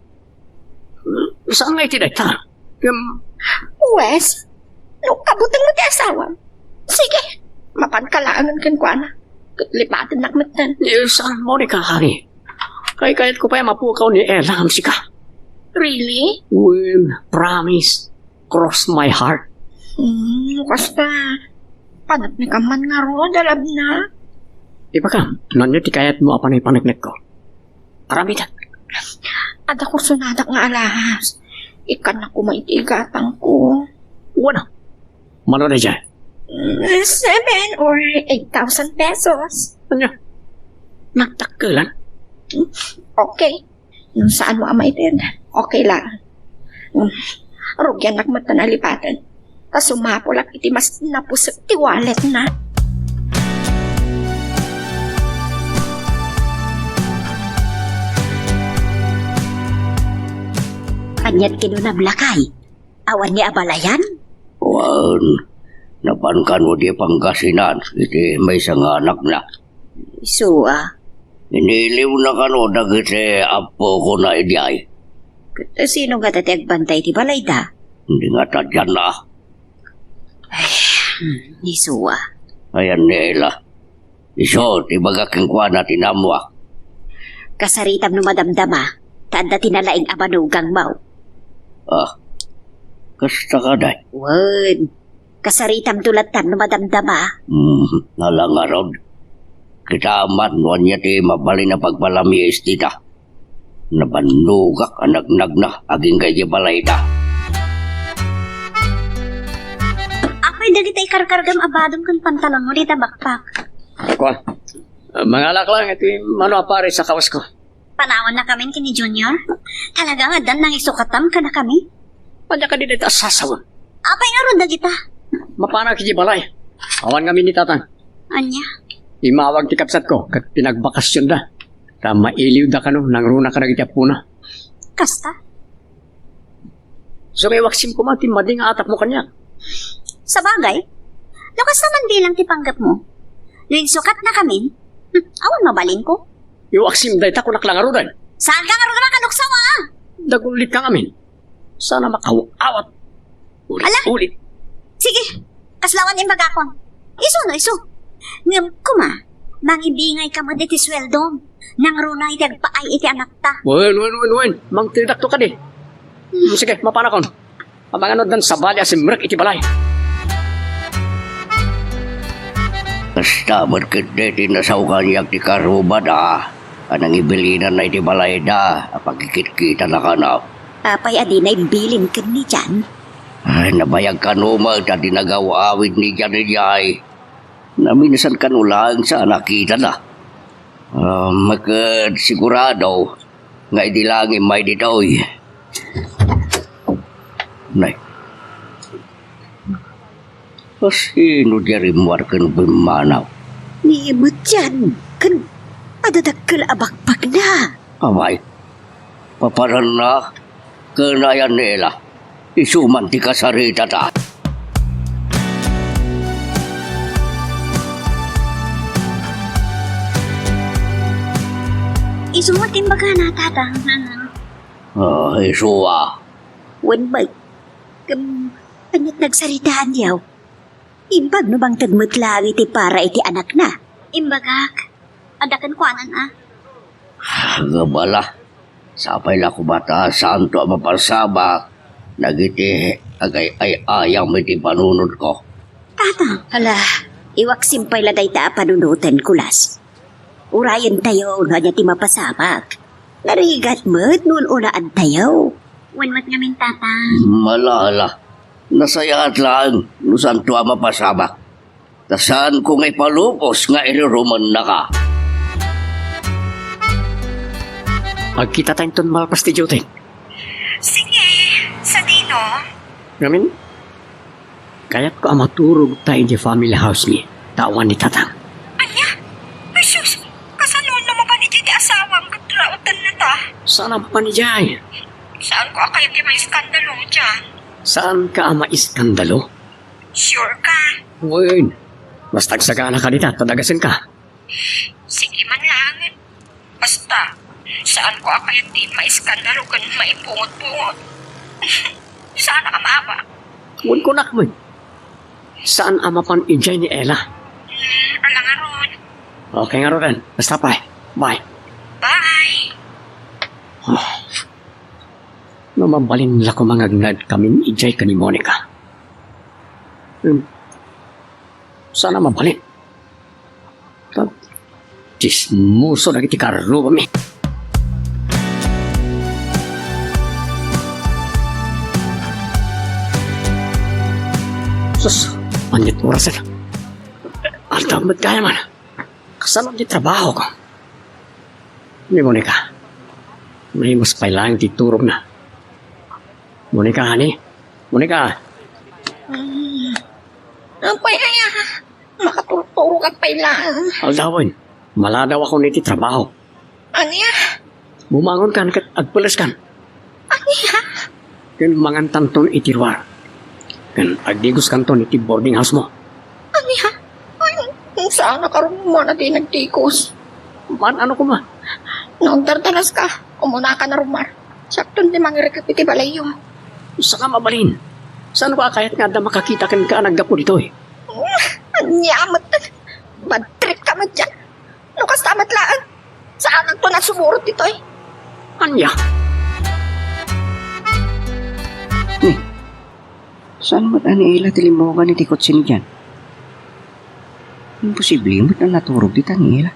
Saan nga iti dayta? Ngem, Wes, no kabutengmo ti asawam, sige, mapanka laengen kenkuana. Ket lipatennak metten. Eh, saan, Monica, honey? Kaykayatko pay a mapukaw ni Ella ngem sika. Really? Wen, promise. Cross my heart. Hmm, kasta, paneknekam man ngarud a love-na. Ibagam, no ania ti kayatmo a panagpaneknekko. Aramidek. Adda kursonadak nga alahas. Ikkannak koma iti igatangko. Wen a. Mano daydiay? Mm, seven or eight thousand pesos. Ania? Nagdakkelan? Okay. No saanmo a maited, okay la. Mm, rugiannak met ta nalipaten. Ta sumapulak iti mas napusek ti wallet-na. Aniat kinunam, lakay? Awan ni abalayan? Wen, napan kano di Pangasinan iti maysa nga anakna. Isu a. Iniliwna kano dagiti apokona idiay. Ket sino ngata ti agbantay iti balayda? Di ngata diay a. Ay, hmm, isu a. Ayan ni Ella. Isu ti ibagak kenkuana ti naammoak. Kasaritam no madamdama, ta adda ti nalaing a manugang mo. Ah, kasta kadi? Wen, kasaritamto latta no madamdama. Hmm, ala ngarud. Kitam man no ania ti mabalin a pagpalamies dita. Nabannogak a nagnagna agingga idiay balayda. Apay dagiti ikarkargam a badom ken pantalonmo dita bakpak? Kua, mangalak lang iti mano a pares a kawasko. Panawannakamin ken ni Junior? Talaga nga addan nangisukatam kadakami? Ania kadi dayta a sasawem? Apay ngarud dagita? Mapanak idiay balay. Awan ngamin ni Tatang. Ania? Immawag ti kabsatko ket pinagbakasionda. Ta mailiwda kano nangruna kadagiti appona. Kasta? Isu nga iwaksim koma ti madi nga atapmo kaniak. Sabagay, no kasta man bilang ti panggepmo, no insukatnakamin, hmm, awan mabalinko. Iwaksim dayta, kunak la ngaruden. Saanka ngarud a makaluksaw, a? Dagulitka ngamin. Saan a makaawat-awat. Ala! Ulit-ulit. Sige, kasla awan imbagakon. Isu no isu. Ngem koma, mangibingayka met iti sueldom. Nangruna iti agpaay iti anakta. Wen, wen, wen, wen. Mangtedakto kadi. Hmm, sige, mapanakon. Amangan no addan sabali a simrek iti balay. Kasta met ketdi ti nasao kaniak ti karubada a nangibilinanna iti balayda a pakikitkitana kano. Apay a dinay bilin ken ni Jan? Ay, nabayag kano met a dinagaw-awid ni Jan idiay. Naminsan kano laeng sa a nakitada. Ah, ket sigurado nga idi la nga immay ditoy. Nay. Kasino di rimmuar ken pimmanaw? Ni met Jan, ken adda dakkel a bakbakna. Apay, paparanna ken ayan ni Ella. Isu man ti kasaritada. Isu met imbagana, Tatang, nanang. Ah, isu a. Wen met, ket ania't nagsaritaanyo? Imbag no mangted met laeng iti para iti anakna. Imbagak. Adda kenkuanan a. Ngem ala, sapay la koma ta saanto a mapasabak dagiti agay-ay-ayam iti panunotko. Tatang. Ala, iwaksim pay la dayta a panunoten, Kulas. Urayentayo no ania ti mapasabak. Narigat met no un-unaantayo. Wen met ngamin, Tatang. Ala, ala. Nasayaat laeng no saanto a mapasabak. Ta saanko nga ipalubos nga irurumennaka. Agkitatayo inton malpas ti duty. Sige, sadino? Ngamin, kayatko a maturogta idiay family house mi, ta awan ni Tatang. Ania? Ay, sus! Kasano no mapan idiay ti asawam ket rautennata? Saan a mapan idiay? Saanko a kayat ti maiskandalo diay. Saanka a maiskandalo? Sure ka? Wen, basta agsaganaka dita, ta dagasenka. Sige man laeng. Basta, saanko a kayat ti maiskandalo ken maipungot-pungot. Saan a maabak. Wen, kunak met. Saan a mapan idiay ni Ella? Hmm, ala ngarud. Okay ngaruden. Basta pay. Bye. Bye. Ah. No mabalin la koma nga agnaed kamin idiay ken ni Monica. Hmm. Saan a mabalin? Tag-, tsismoso dagiti karrubami. Sus, ania't orasen? Aldaw met gayam. Kasano ti trabahok? Ni Monica. Naimas pay laeng ti turogna. Monica, honey? Monica! Mm. Apay aya? Makaturturogak pay laeng. Aldawen, maladawakon iti trabaho. Ania? Bumangonkan ket agpeleskan. Ania? Ken mangantanton iti ruar. Ken agdigoskanton iti boarding house mo. Ania? Ay, saan a karon man a di nagdigos. Maan-ano koma? No agdardaraska, umunaka a rumar. Siakton ti mangirekep iti balayyo. Saka mabalin. Saanko a kayat nga adda makakita kenka a naggapu ditoy? Ania met? Bad trip ka met diay. No kasta met laeng, saanakton a sumurot ditoy. Ania? Hmm. Saan met a ni Ella ti limmugan iti kotse ni Jan? Imposible met a naturog dita ni Ella.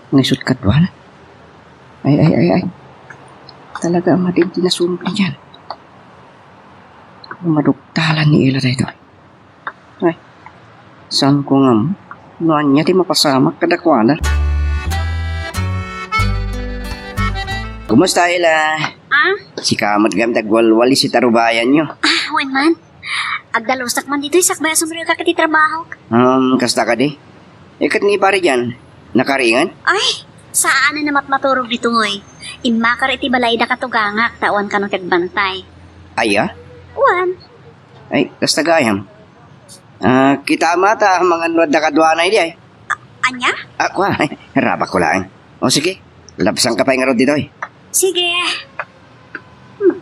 Nga isut' kaduana. Ay, ay, ay, ay. Talaga a madin ti nasumog ni Jan. Maduktalan ni Ella daytoy. Ay, saanko ngem no ania ti mapasamak kadakuada. Kumusta, Ella? Ah? Sika met gayam ti agwalwalis iti arubayanyo. Ah, wen man. Agdalusak man ditoy sakbay a sumrekak iti trabahok. Um, kasta kadi? Iket ni Pare Jan, nakaringan? Ay, saan a namatmaturog ditoy. Immakar iti balayda katugangak ta awan kano ti agbantay. Aya? Wen. Ay, kasta gayam. Ah, kita mata, mangan no adda kaduana idi ay. A-, ania? Ah, kua, rabak ko laeng. O sige, labsanka pay ngarud ditoy. Sige. Hmm.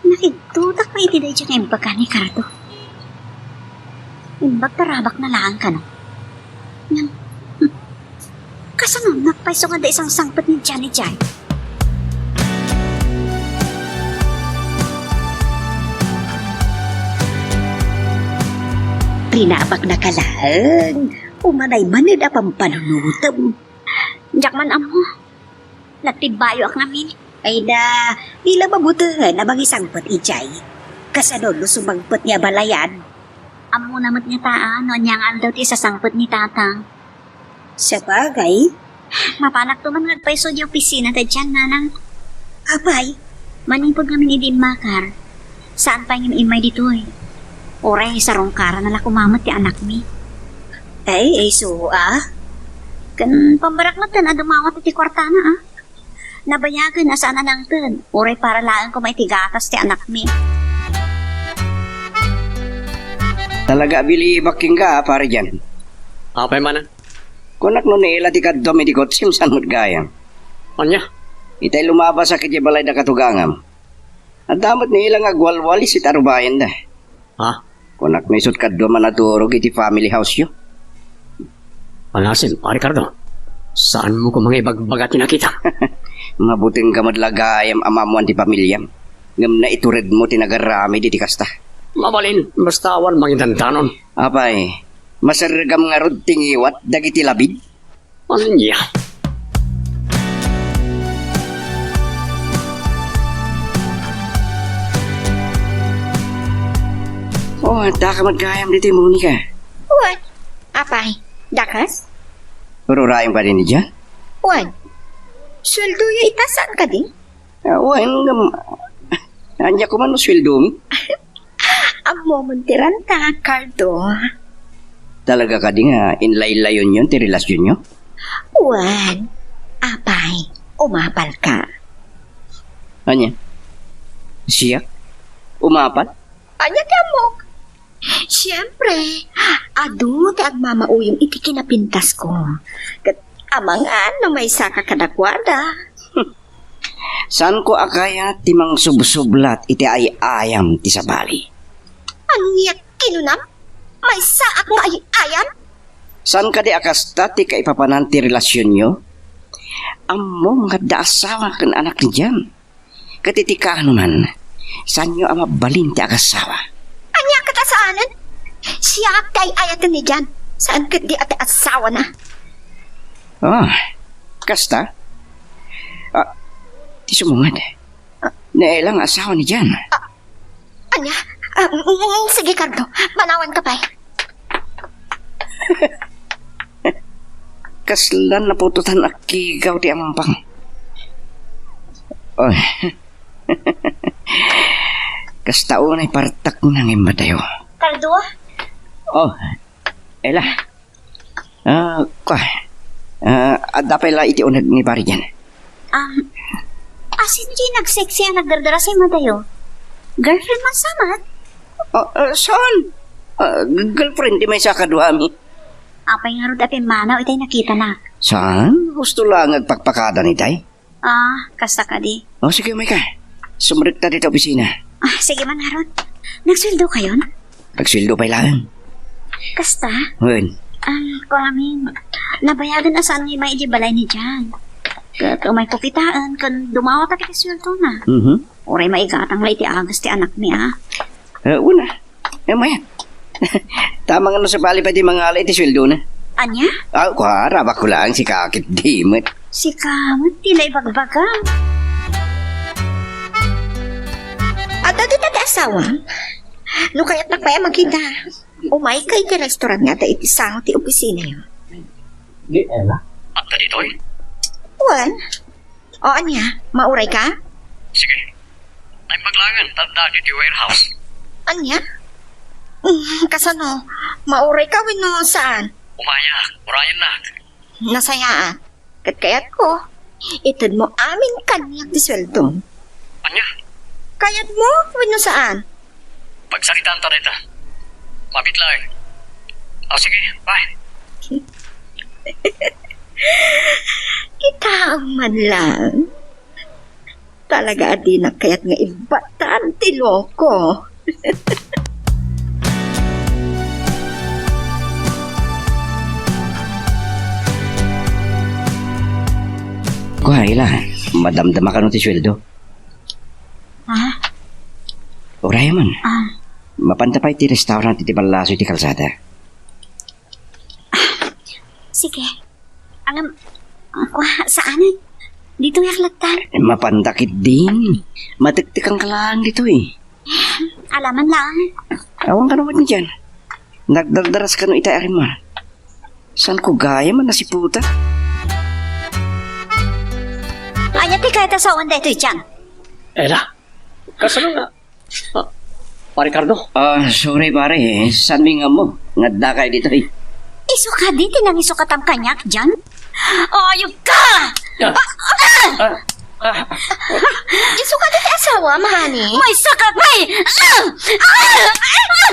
Nakigtutak pay iti daydi nga imbaga ni Cardo. Imbag ta rabakna laeng kano. Ngem, hmm. Kasano napayso nga adda isangasangpet ni Johnny Jai? Rinabaknaka laeng. Umanay maned a pampanunotem. Diak man ammo. Nagtibbayoak ngamin. Ay da, di la mabutengen a mangisangpet idiay. Kasano no sumangpet nga abalayan? Ammona met ngata a no ania nga aldaw ti isasangpet ni Tatang. Sabagay. Mapanakto man nga agpayso idiay opisina ta dian, nanang. Apay? Manipud ngamin idi immakar. Saan pay ngem immay ditoy. Uray sarungkaran a la koma met ti anakmi. Ay, ay, so, ah? Ken pambaraknatan a dumawat iti kuartana, ah? Nabayagen a saan a nangted, uray para laeng koma iti gatas ti anakmi. Talaga a bilibak kenka, ah, Pare Jan. Apay manen? Kunak no ni Ella ti kaduam iti kotsem, saan met gayam? Ania? Itay lumabasak idiay balay da katugangam. Adda met ni Ela nga agwalwalis iti arubayenda. Ha? Kunak no isut' kaduam a naturog iti family house-yo. Panasin, Pare Cardo. Saanmo koma nga ibagbaga ti nakita? Mabutengka met la gayam a maammoan ti pamiliam. Ngem naituredmo ti nagaramid iti kasta. Mabalin, basta awan mangidandanon. Apay, maserregam ngarud ti ngiwat dagiti labid? Ania? Oh, adda ka met gayam ditoy, Monica. Wen, apay, dakes? Ururayem kadi ni Jan? Wen, sueldoyo ita, saan kadi? Ah, wen, ngem, ania koma no sueldomi? Ammom ti renta, Cardo. Talaga kadi nga inlaylayonyon ti relasionyo? Wen, apay, umapalka. Ania? Siak? Umapal? Ania ti ammok? Siempre, adu ti agmamauyong iti kinapintasko. Ket amangan no maysaka kadakuada. Saanko a kayat ti mangsubsublat iti ay-ayam ti sabali. Ania kinunam? Maysaak nga ay-ayam? Saan kadi a kasta ti kaipapanan ti relasionyo? Ammom nga adda asawa ken anak ni Jan. Ket iti kaano man, saanyo a mabalin ti agasawa. Ania ket a saanen? Siak ti ay-ayaten ni Jan. Saan ketdi a ti asawana. Oh, kasta? Ah, ti sumungad. Ni Ela nga asawa ni Jan. Ah, ania? Ah, mm, mm, sige, Cardo. Manawanka pay. Kasla naputotan a kigaw ti ampang. Oy. Kasta unay partakna nga immadayo. Cardo? Oh, Ela. Ah, kua. Ah, adda pay la iti uneg ni Pari Jan. Um, asino diay nagseksi a nagdardaras a immadayo? Girlfriend man sa met? Ah, ah, saan? Ah, g-, girlfriend ti maysa kaduami. Apay ngarud a pimmanaw itay nakitana? Saan? Husto la nga agpakpakada itay. Ah, kasta kadi. Oh, sige, umayka. Sumrekta dita opisina. Ah, sige man ngarud. Nagsueldo kayon? Nagsueldo pay laeng. Kasta? Wen. Ah, kuamin. Nabayagen a saan nga immay iti balay ni Jan. Ket umayko kitaen ken dumawata ti kasueldona. Mhm. Uray maigatang la iti agas ti anakmi, a. Eh, una. Eh, mayat. Tama nga no sabali pay ti mangala iti sueldona. Ania? Ah, kua, arabakko laeng, sika ketdi met. Sika met ti naibagbagam. Adda dita ti asawam? No kayatnak pay a makita, umayka iti restaurant nga adda iti sango ti opisinayo. Di, Ela? Adda ditoy? Wen. O, ania? Maurayka? Sige. Naimbag laengen, ta adda ditoy warehouse. Ania? Mm, kasano? Maurayka wenno saan? Umayak, urayennak. Nasayaat. Ket kayatko, itedmo amin kaniak ti sueldom. Ania? Kayatmo wenno saan? Pagsaritaanta dayta. Mabiit laeng. O, sige, bye. Kitaem man lang. Talaga a dinak kayat nga ibbatan ti loko. Kua, Ela, madamdama kano ti sueldo? Ha? Uray man. Ah. Mapanta pay ti restaurant iti pallaso iti kalsada. Sige. Ngem, kua, saan? Ditoyak latta. Mapanta ketdin. Matektekanka laeng ditoy. Ala man laeng. Awan kano met ni Jan. Nagdardaras kano ita a rimma. Saanko gayam a nasiputa? Ania ti kayat a sawen daytoy, Jan? Ela, kasano nga? Ah, Pare Carlo? Ah, sorry, pare. Saanmi nga ammo nga addakay ditoy? Isu kadi ti nangisukatam kaniak, Jan? Ayogka! Ah! Ah! Ah! Ah! Isu kadi ti asawam, honey? Maysakak, may! Ah! Ah!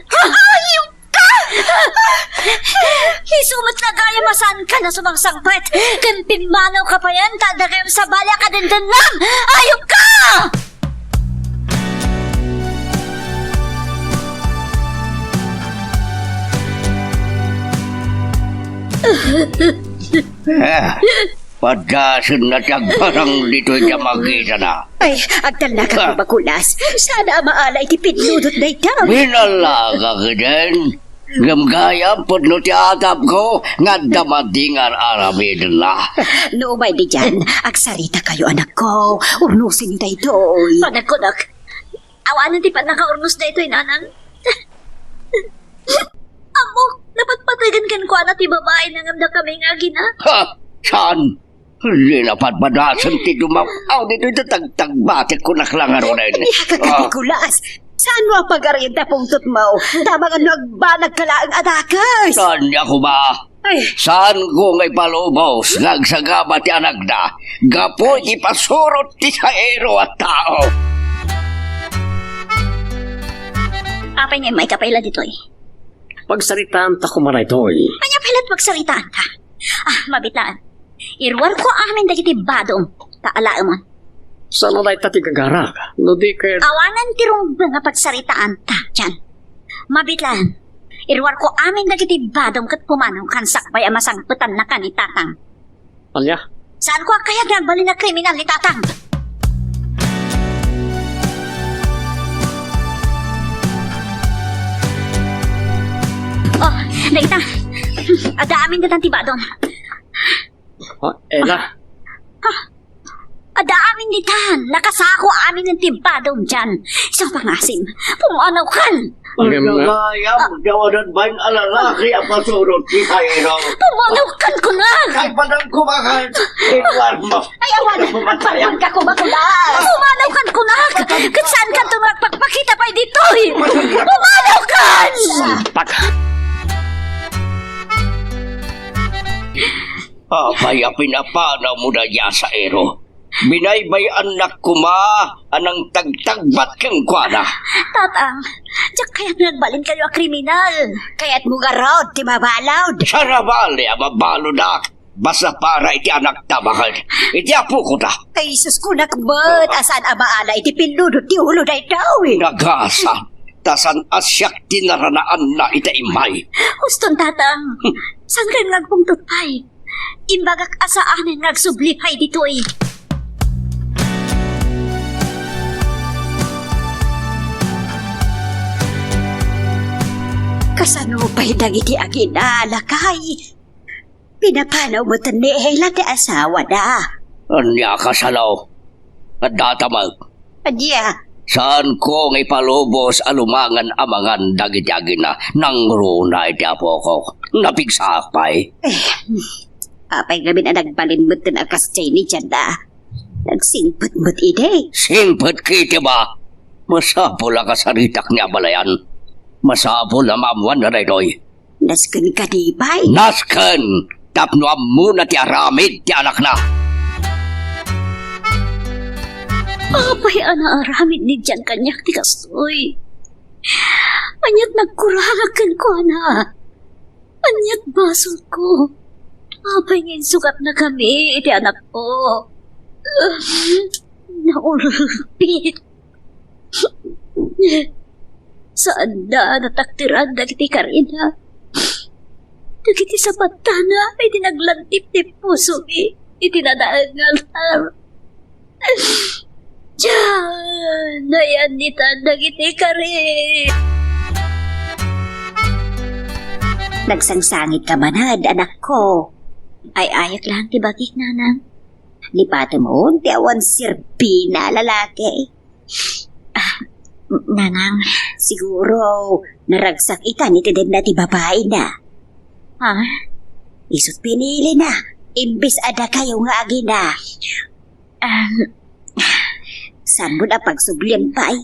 Ah! Ayogka! Isu met nga gayam a saanka a sumangsangpet ken pimmanawka payen ta adda gayam sabali a kadendennam! Ayupka! Ah, padasenna ti agparang ditoy ti makitana. Ay, agtalnakak, Ah. Bakulas. Saan a maala iti pinludot dayta. Minalagak iden. Ngem gayam pudno ti atapko nga adda madi nga ar-aramidenna. No umay diay, agsarita kayo, anakko. Urnosenyo daytoy. Panagkunak. Awanen ti pannakaurnos daytoy, nanang. Ammok, napatpategan kenkuana ti babai nga ngem dakami nga agina. Ha? Saan? Di na padpadasen ti dumaw-aw ditoy ta tagtagbatek kunak la ngaruden. Diak Ah. Bakulas. Saanmo a pagarian ti pungtotmo? Tama nga no agbanagka laeng a dakes. Saan niya ko ba? Ay. Saanko nga ipalubos nga agsagaba ti anakda gapu iti pasurot ti saero a tao? Apay nga immayka pay la ditoy? Pagsaritaanta koma daytoy. Ania pay la ti pagsaritaanta? Ah, mabitaan. Iruarko amin dagiti badom, ta alaemon. Saan a dayta ti gagarak, no di ket Awanen ti rumbeng a pagsaritaanta, diay. Mabitaan. Iruarko amin dagiti badom ket pumanawkan sakbay a masangpetannakan ni Tatang. Ania? Saanko a kayat nga agbalin a kriminal ni Tatang. Oh, dagita. Adda amin ditan ti badom. Ah, Ella. Ah, adda amin ditan. Nakasako amin ti badom diay. Isu a pangasim. Pumanawkan. Ngem nga Gayam, dawadan bain a lalaki a pasurot ti saero. Pumanawkan kunak. Ay, padang kumakan. Iwan mo. Ay, awan. Agparianka koma, Bakulas. Pumanawkan kunak. Ket saankanto nga agpakpakita pay ditoy. Pumanawkan. Pag- Apay a pinapanawmo dayta a saero? Binaybay-annak koma a nangtagtagbat kenkuana. Tatang, diak kayat nga agbalinkayo a kriminal. Kayatmo ngarud ti mabalud. Sabali a mabaludak. Basta para iti anakta baket iti apokota. Ay, sus, kunak met a saan a maala iti pinludot ti ulo daytoy. Nagasat, ta saan a siak ti naranaanna ita immay. Huston, Tatang. Saankayon nga agpungtot pay? Imbagak a saanen nga agsubli pay ditoy. Kasano pay dagiti agina, lakay? Pinapanaw met ni Ella ti asawana. Ania a kasano? Adda ta met. Ania? Saanko nga ipalubos a lumangen a mangan dagiti agina, nangruna iti apoko. Napigsaak pay. Eh, apay ngamin a nagbalin met a kas diay ni Janda? Nagsingpet met idi. Singpet ketdi ba? Masapul a kasaritak ni abalayan. Masapul a maammuanna daytoy. Nasken kadi pay? Nasken tapno ammona ti aramid ti anakna. Apay a naaramid ni Jan kaniak ti kastoy? Aniat nagkurangak kenkuana? Aniat basolko? Apay nga insukatnakami iti anakko? Naulpit. Saanda a natakderan dagiti karina. Dagiti sapattana idi naglantip ti pusomi iti nadael nga altar. Diay, nayannitan dagiti kari. Nagsangsangitka manad, anakko. Ay-ayek laeng ti bagik, nanang. Lipatem ti awan serbina a lalaki. Ah, nanang, siguro naragsak itan iti denna ti babaina. Ha? Isu't pinilina, imbes a dakayo nga agina. Um, saan mo na pagsublian pay?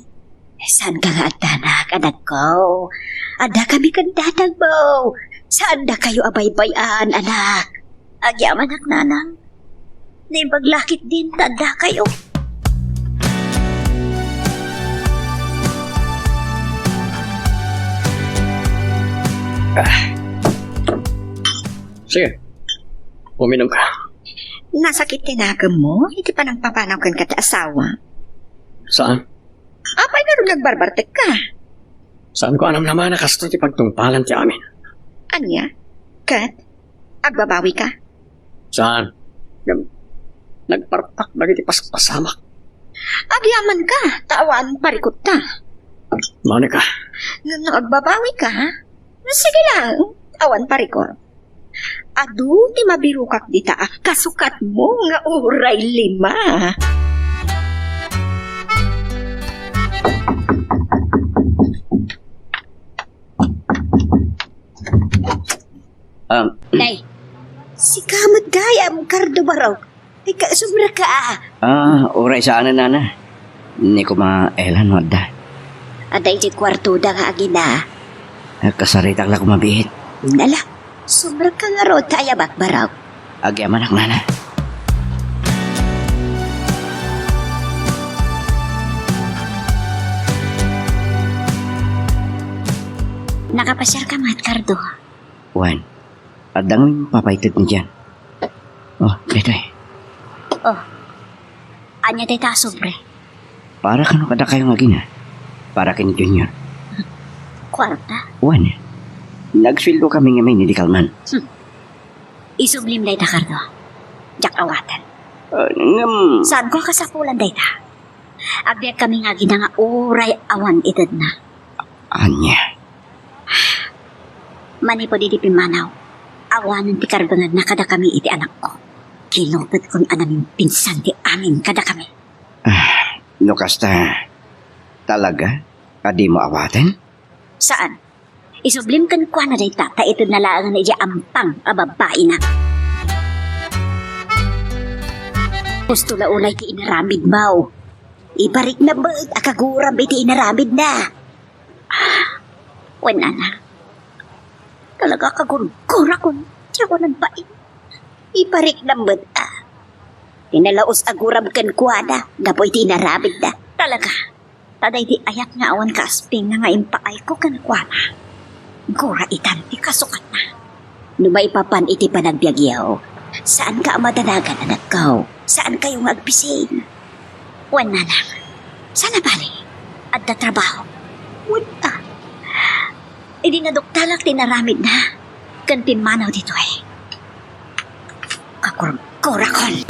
Saan ka nga agdanak, anakko? Adda kami ken tatang mo. Saan dakayo a baybay-an, anak? Agyamanak, nanang. Naimbag la ketdin ta adda kayo. Sige. Uminom ka. Nasakit ti nakemmo iti panangpapanaw kenka ti asawa? Saan? Apay ngarud nagbarbartek ka? Saan ko alam naman a kastoy ti pagtungpalan ti amin. Ania? Ket, agbabawi ka? Saan? Ngem, nagparpak dagiti paspasamak. Agyaman ka, ta awan parikutta. Monica. Ngem no agbabawi ka, ha? Sige lang, awan parikor. Adu ti mabirokak dita a kasukatmo nga uray lima. Um, Nay, sika met gayam, Cardo Barok. Ay, ka-, sobra ka, ah. Ah, uray saan, nana. Ni kuma Ella no adda. Adda iti kuartoda nga agina. Ah, kasaritak la kumabiit. Nala, sobra ka nga ro, ta ayabak, Barok. Agyamanak, nana. Nakapasiar ka met, Cardo? Wen, adda ngamin papaited ni Jan. Oh, daytoy. Oh. Ania dayta a sobre? Para kano kadakayo nga agina? Para ken Junior. Kuarta? Wen, nagsueldo kami ngamin idi kalman. Hmm. Isublim dayta, Cardo. Diak awaten. Ah, ngem. Saanko a kasapulan dayta? Agbiag kami nga agina nga uray awan itedna. Ania? Manipud idi pimmanaw, awanen ti karbenganna kadakami iti anakko. Kinupodkon a namimpinsan ti amin kadakami. Ah, no kasta, talaga a dimo awaten? Saan? Isublim kenkuana dayta, ta itedna laengen idiay ampang a babbaina. Husto la unay ti inaramidmo. Ibarikna met a kaguram iti inaramidna. Wen, nana, talaga a kagurgurakon ti awanan bain. Ibarikna met a. Ti nalaus a guram kenkuana gapu iti inaramidna. Talaga. Ta daydi ayat nga awan kaaspingna nga impaayko kenkuana, gura itan ti kasukatna. No maipapan iti panagbiagyo, saanka a madanagan, anakko. Saankayo nga agbisin. Wen, nanang, saan a bale, adda trabaho? Wen, a. Idi naduktalak ti inaramidna ken pimmanaw ditoy, kakurkurakon.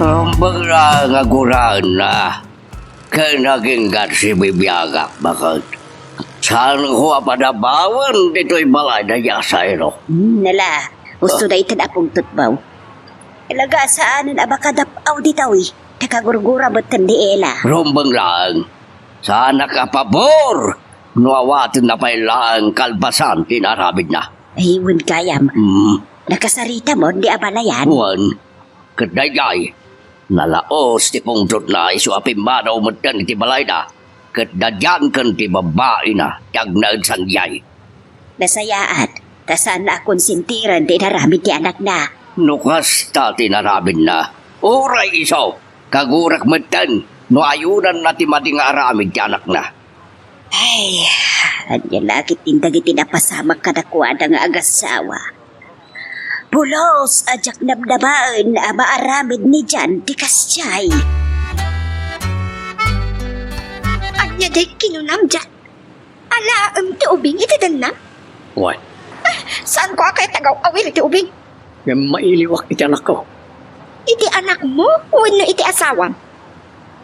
Rumbeng laeng a guraenna ken agingga ti sibibiagak, baket. Saanko a padabawen ditoy balay daydi a sairo. Hmm, nala, husto dayta a pungtotbaw. Talaga a saanen a makadap-aw ditoy. Ta kagurgura metten ni Ella. Rumbeng laeng. Saanak a pabor no awatenna pay laeng kalpasan ti inaramidna. Ay, wen gayam. Hmm. Nakasarita met di abalayan. Wen. Ket daydiay, nalaus ti pungtotna isu a pimmanaw metten iti balayda. Ket da Jan ken ti babbaina ti agnaed sadiay. Nasayaat, ta saanna a konsentiren ti inaramid ti anakna. No kasta ti inaramidna, uray isu, kagurak metten no ayunanna ti madi nga aramid ti anakna. Ay, ania la ketdin dagiti napasamak kadakuada nga agassawa? Pulos a diak namnamaen a maaramid ni Jan ti kasdiay. Ania diay kinunam, Jan? Alaem ti ubing iti dennam? Wen. Ah, saanko a kayat nga agaw-awir iti ubing? Ngem mailiwak iti anakko. Iti anakmo wenno iti asawam?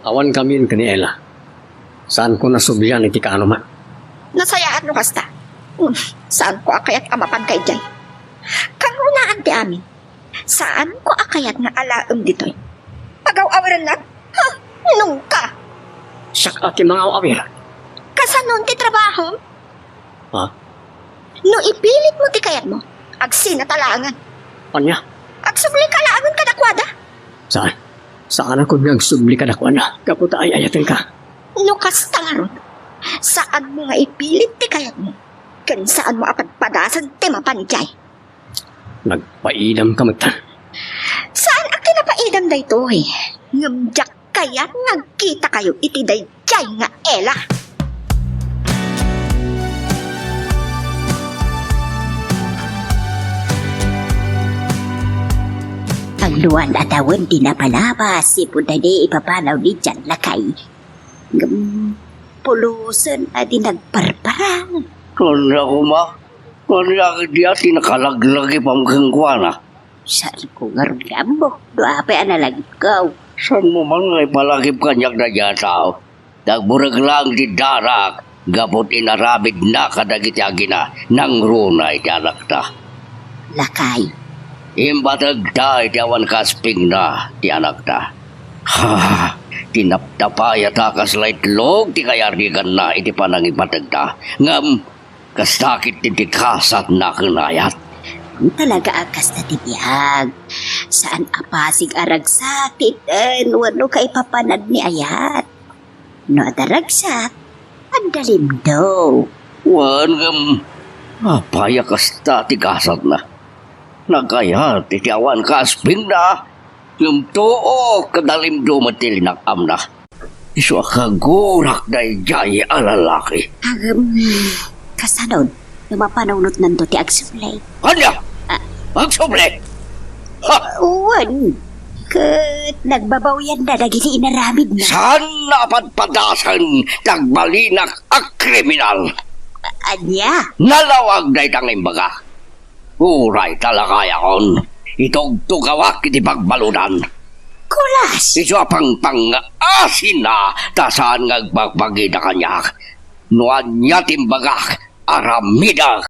Awan kami ken ni Ella. Saanko a sublian iti kaanoman. Nasayaat no kasta. Hmm, saanko a kayat a mapanka idiay. Kangrunaan ti amin. Saanko a kayat nga alaem ditoy. Agaw-awirennak? Ha? Nungka? Siak a ti mangaw-awir. Kasano ti trabahom? Ha? No ipilitmo ti kayatmo, agsinata laengen. Ania? Agsublika laengen kadakuada. Saan? Saanakon nga agsubli kadakuada gapu ta ay-ayatenka. No kasta ngarud, saanmo nga ipilit ti kayatmo, ken saanmo a padpadasen ti mapan idiay. Nagpaidamka metten. Saan a kinapaidam daytoy, ngem diak Kayat nga agkitakayo iti daydiay nga Ella. Agduan a tawen ti napalabas, sipud daydi ipapanaw ni John Lakay. Ngem pulosen a di nagparparang. Ania koma? Ania ketdi a ti nakalaglagipam kenkuana? Saanko ngarud nga ammo no apay a nalagipko. Saanmo man nga ipalagip kaniak daydiay a tao? Nagbureg laeng ti darak gapu ti inaramidna kadagiti agina nangruna iti anakta. Lakay. Impategda iti awan kaspingna ti anakta. Ha, tinaptapayata kasla itlog ti kayariganna iti panangipategda. Ngem, kasta ketdi ti kasatna ken Ayat. Talaga a kasta ti biag. Saan a pasig a ragsak ti itan wenno kaipapanad ni Ayat. No adda ragsak, adda limdo. Wen, ngem apay a kasta ti kasatna? Nagayat iti awan kaspingna, ngem tuok, adda limdo met ti linak-amna. Isu a kagurak daydiay a lalaki. Agem, kasano no mapanunotnanto ti agsubli? Ania? Ah. Agsubli? Ha? Wen, ket nagbabawianna dagiti inaramidna. Saan a padpadasen ti agbalinak a kriminal? Ania? Nalawag dayta nga imbaga. Uray talakayakon, itugtugawak iti pagbaludan. Kulas! Isu a pangpang nga asina ta saan nga agbagbagida kaniak. No ania ti imbagak, aramidek.